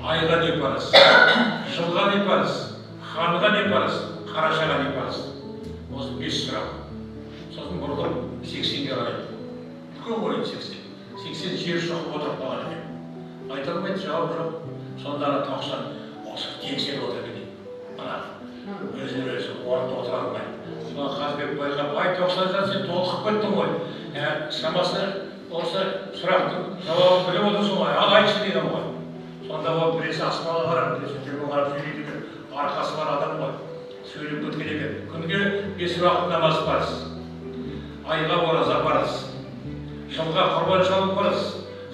айға не парыз, жылға не парыз, ханға не парыз, қарашаға не парыз. Осы 5 сұрақ. Сосын бұрылып 80-ге қарайды. Үлкен ғой енді 80. 80 жер шоқып отырып қалған екен. Айта алмайды, жауап жоқ. Сонда ана 90 осы теңселіп отыр екен дейді. Ана өзіне өзі орнында отыра алмайды. Соны Қазбек байқап, ай 90 жас сен толқып кеттің ғой. Шамасы осы сұрақтың жауабын біліп отырсың ғой, ал айтшы деген ғой. Сонда ол біресі аспанға қарап, біресі төмен қарап сөйлейді екен. Арқасы бар адам ғой. Сөйлеп кеткен екен. Күнге 5 уақыт намаз парыз, айға ораза парыз, жылға құрбан шалу парыз,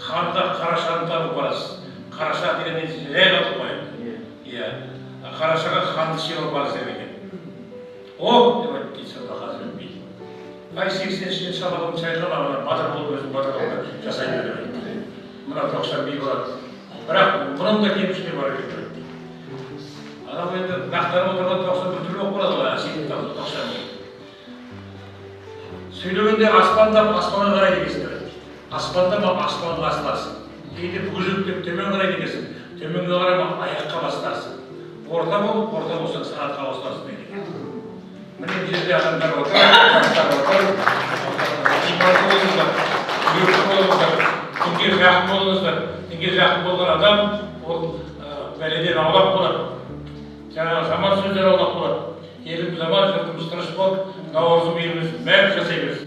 ханға қарашаны табу парыз. Қараша деген жай қалдық қой. Иә. Қарашаға ханды сыйлау парыз деген екен. О, деп айтты дейді сонда Хазірет би. Ай, 80-ші шалағым шайқала, ана батыр болып өзім батыр болып жасай бер деп айтты. Мына 90 би болады. Бірақ бұның да кемшілігі бар екен деп айтты. Адам енді мақтанып отырған 90 бір түрлі болып қалады ғой, сенің 90 би. Сөйлегенде аспандап аспанға қарайды екенсің деп айтты. Аспандап аспанға асыласың. Кейде бүгізектеп төмен қарайды екенсің. Төменге қарама аяққа басыласың. Орта болып, орта болсаң санатқа қосыласың дейді. Міне бұл жерде адамдар отыр, жастар отыр. Иманды болыңыздар, жүректі болыңыздар, дінге жақын болыңыздар. Дінге жақын болған адам ол бәледен аулақ болады. Жаңағы жаман сөздер аулақ болады. Еліміз аман, жұртымыз тыныш болып, Наурызым еліміз мәңгі жасай берсін.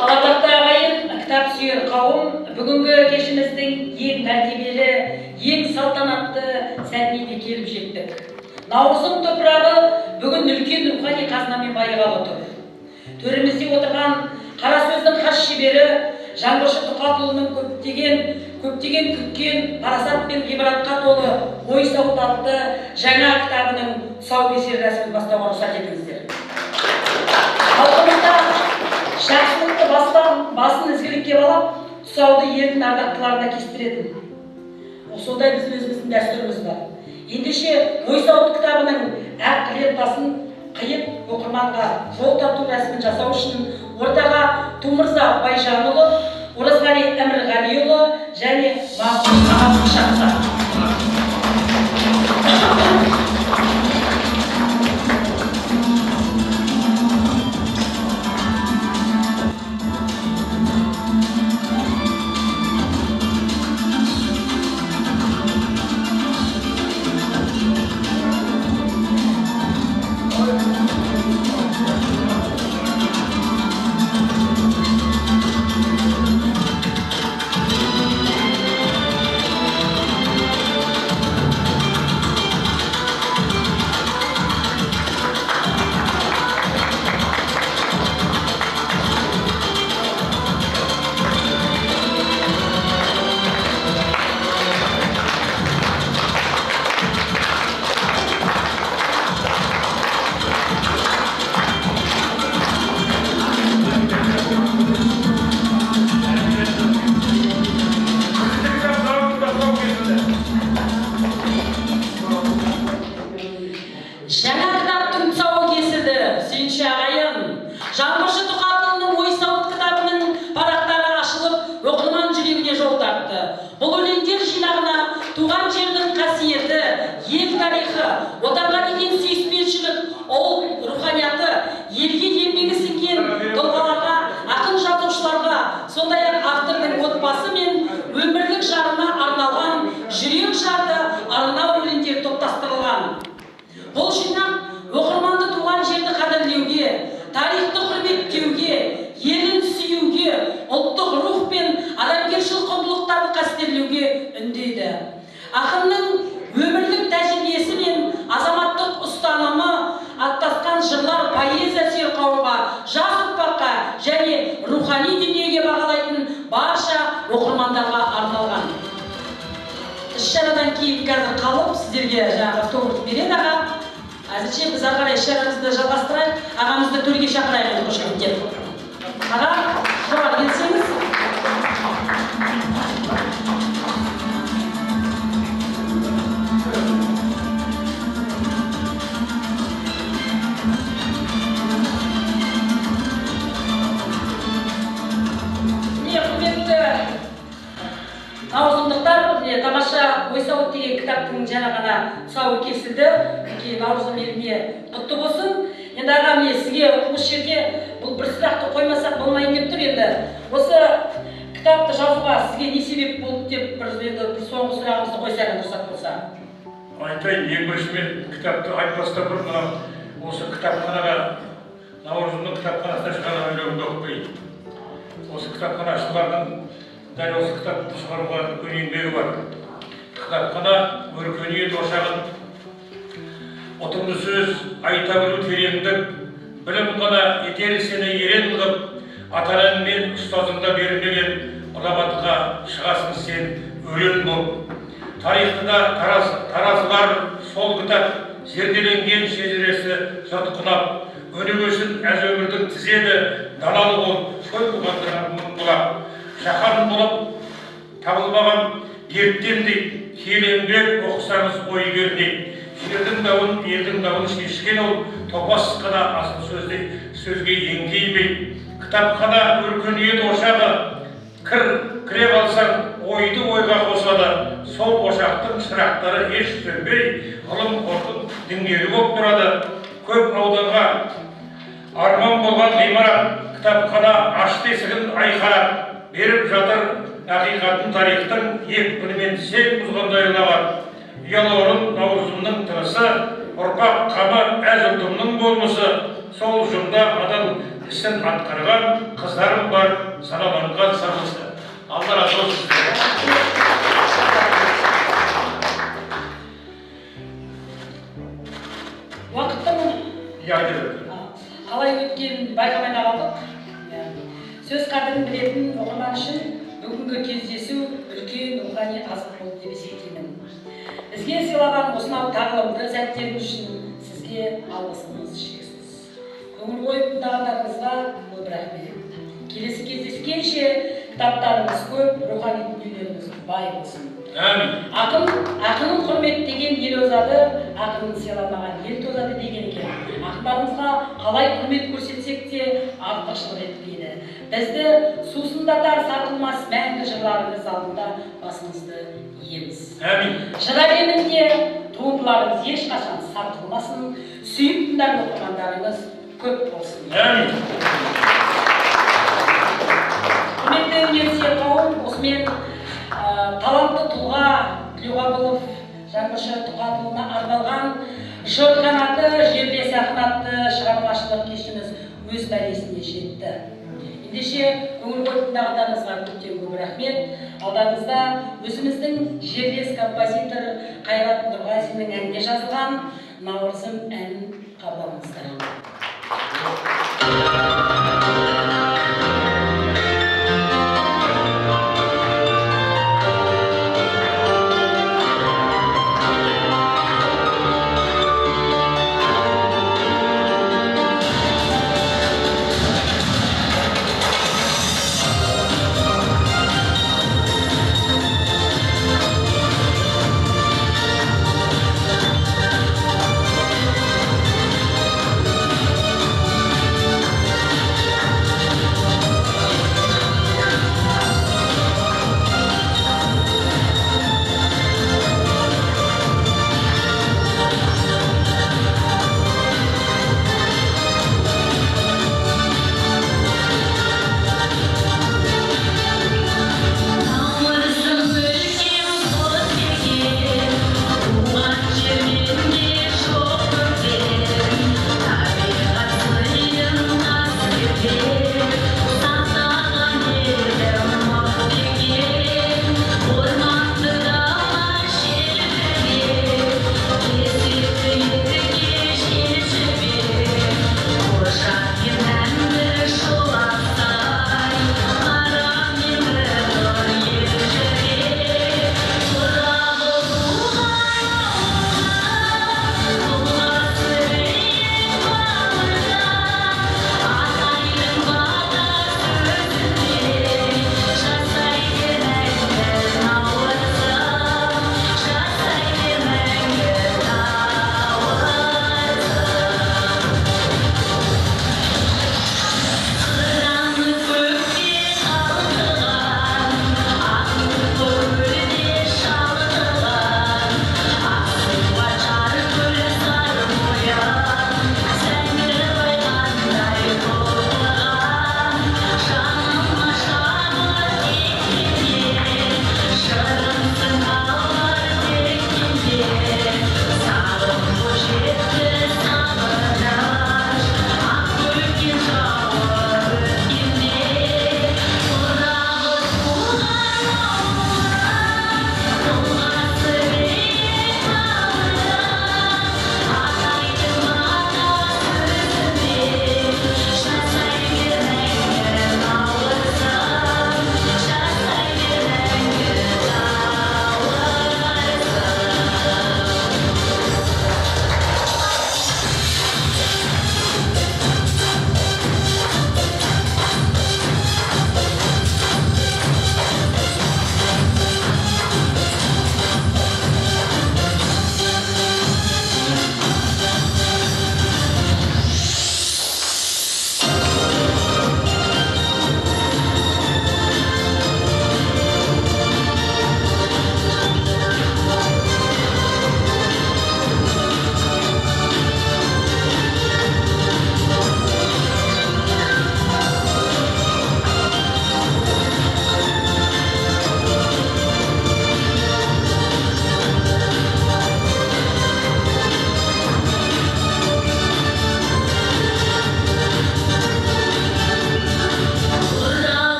Алатақты ағайын, кітап сүйер қауым, бүгінгі кешіміздің ең мәртебелі, ең салтанатты сәтіне де келіп жеттік. Наурызым топырағы бүгін үлкен рухани қазынамен байығалы тұр. Төрімізде отырған қара сөздің хас шебері Жаңбыршы Тоқатұлының көптеген күткен парасат пен ғибратқа толы ой сауыт атты жаңа кітабының тұсаукесер рәсімін бастауға рұқсат етіңіздер. Халқымызда жақсылықты басын ізгілікке балап, тұсауды елдің ардақтыларына кестіретін. Сондай біздің өзіміздің дәстүріміз бар. Ендеше ой сауыт кітабының әр лентасын қиып оқырманға жол тарту рәсімін жасау үшін ортаға Тумырза Байжанұлы, Оразғали Әмірғалиұлы және Мағзұм ағамызды шақырсақ. Жаңа кітаптың тұсауы кесілді, сүйінші ағайын. Жаңбыршы Тоқатұлының ой сауыт кітабының парақтары ашылып, оқырман жүрегіне жол тартты. Бұл өлеңдер жинағына туған жердің қасиеті, ел тарихы, отанға деген сүйіспеншілік, ұлт руханияты, елге еңбегі сіңген тұлғаларға, ақын жазушыларға, сондай-ақ автордың отбасы мен өмірлік жарына арналған жүрек жарды арнау өлеңдері топтастырылған. Бұл жинақ оқырманды туған жерді қадірлеуге, тарихты құрметтеуге, елін сүюге, ұлттық рух пен адамгершілік құндылықтарды қастерлеуге үндейді. Ақынның өмірлік тәжірибесі мен азаматтық ұстанымы аттасқан жырлар поэзия сүйер қауымға, жас ұрпаққа және рухани дүниеге бағалайтын барша оқырмандарға арналған. Іс-шарадан кейін қазір қалып, сіздерге жаңағы автограф береді аға. Әзірше біз ары қарай іс-шарамызды жалғастырайық, ағамызды төрге шақырайық енді қошеметтеп. Аға, жоғары келсеңіз. Міне, құрметті наурызымдықтар, міне тамаша ой сауыт деген кітаптың жаңа ғана тұсауы кесілді. Мінекей наурызым еліне құтты болсын. Енді аға, міне сізге осы жерде бұл бір сұрақты қоймасақ болмайын деп тұр енді. Осы кітапты жазуға сізге не себеп болды деп бір енді бір соңғы сұрағымызды қойсақ енді рұқсат болса. Айтайын, ең бірінші мен кітапты айтпастан бұрын мына осы кітапханаға, Наурызымның кітапханасына шығарған өлеңімді оқып берейін. Осы кітапханашылардың дәл осы кітапты шығаруға үлкен еңбегі бар. Кітапхана өркениет ошағын, ұтымды сөз, айта білу тереңдік, білім ғана етер сені ерен қып, ата-анаң мен ұстазыңда берілмеген ұлағатқа шығасың сен өрен боп. Тарихты да таразылар сол кітап, Зерделенген шежіресі жұрт құнап. Өнегесін әз өмірдің тізеді, даналы ол шөл бұғандырар мың бұлақ. Жаһан болып табылмаған дерттен дейді, келеңбек оқысаңыз ой кернейді. Жердің дауын, елдің дауын шешкен ол, топас қана асыл сөзге еңкеймей. Кітапхана өркениет ошағы, кіре қалсаң ойды ойға қосады. Сол ошақтың шырақтары еш сөнбей, ғылым қордың діңгегі болып тұрады. Көп ауданға арман болған ғимарат, кітапхана ашты есігін айқарап, беріп жатыр ақиқатын тарихтың екпінімен сел бұзғандай ұлағат. Ұялы орын Наурызымның тынысы, ұрпақ қамы әз ұлтымның болмысы, сол ұжымда адал ісін атқарған қыздарым бар, сараланған сарлысы. Алла разы болсын сіздерге. Уақыттың қалай өткенін байқамай да қалдық. Сөз қадірін білетін оқырман үшін бүгінгі кездесу үлкен рухани азық болды деп есептеймін. Бізге сыйлаған осынау тағылымды сәттеріңіз үшін сізге алғысымыз шексіз. Көңіл қойып тыңдағандарыңызға көп рахмет. Келесі кездескенше кітаптарыңыз көп, рухани дүниелеріңіз бай болсын. Әмин. Ақынын құрметтеген ел озады, ақынын сыйламаған ел тозады деген екен. Ақындарымызға қалай құрмет көрсетсек те артықшылық етпейді. Бізді сусындатар сарқылмас мәңгі жырларыңыз алдында басымызды иеміз. Әмин. Жыр әлемінде туындыларыңыз ешқашан сарқылмасын, сүйіп тыңдар оқырмандарыңыз көп болсын. Әмин. Құрметті өнерсүйер қауым, осымен талантты тұлға Тілеуқабылов Жаңбыршы Тұқатұлына арналған Жыр қанаты жерлес ақын атты шығармашылық кешіміз өз мәресіне жетті. Ендеше көңіл қойып тыңдағандарыңызға көптен көп рахмет. Алдарыңызда өзіміздің жерлес композитор Қайрат Нұрғазиннің әніне жазылған Наурызым әнін қабыл алыңыздар.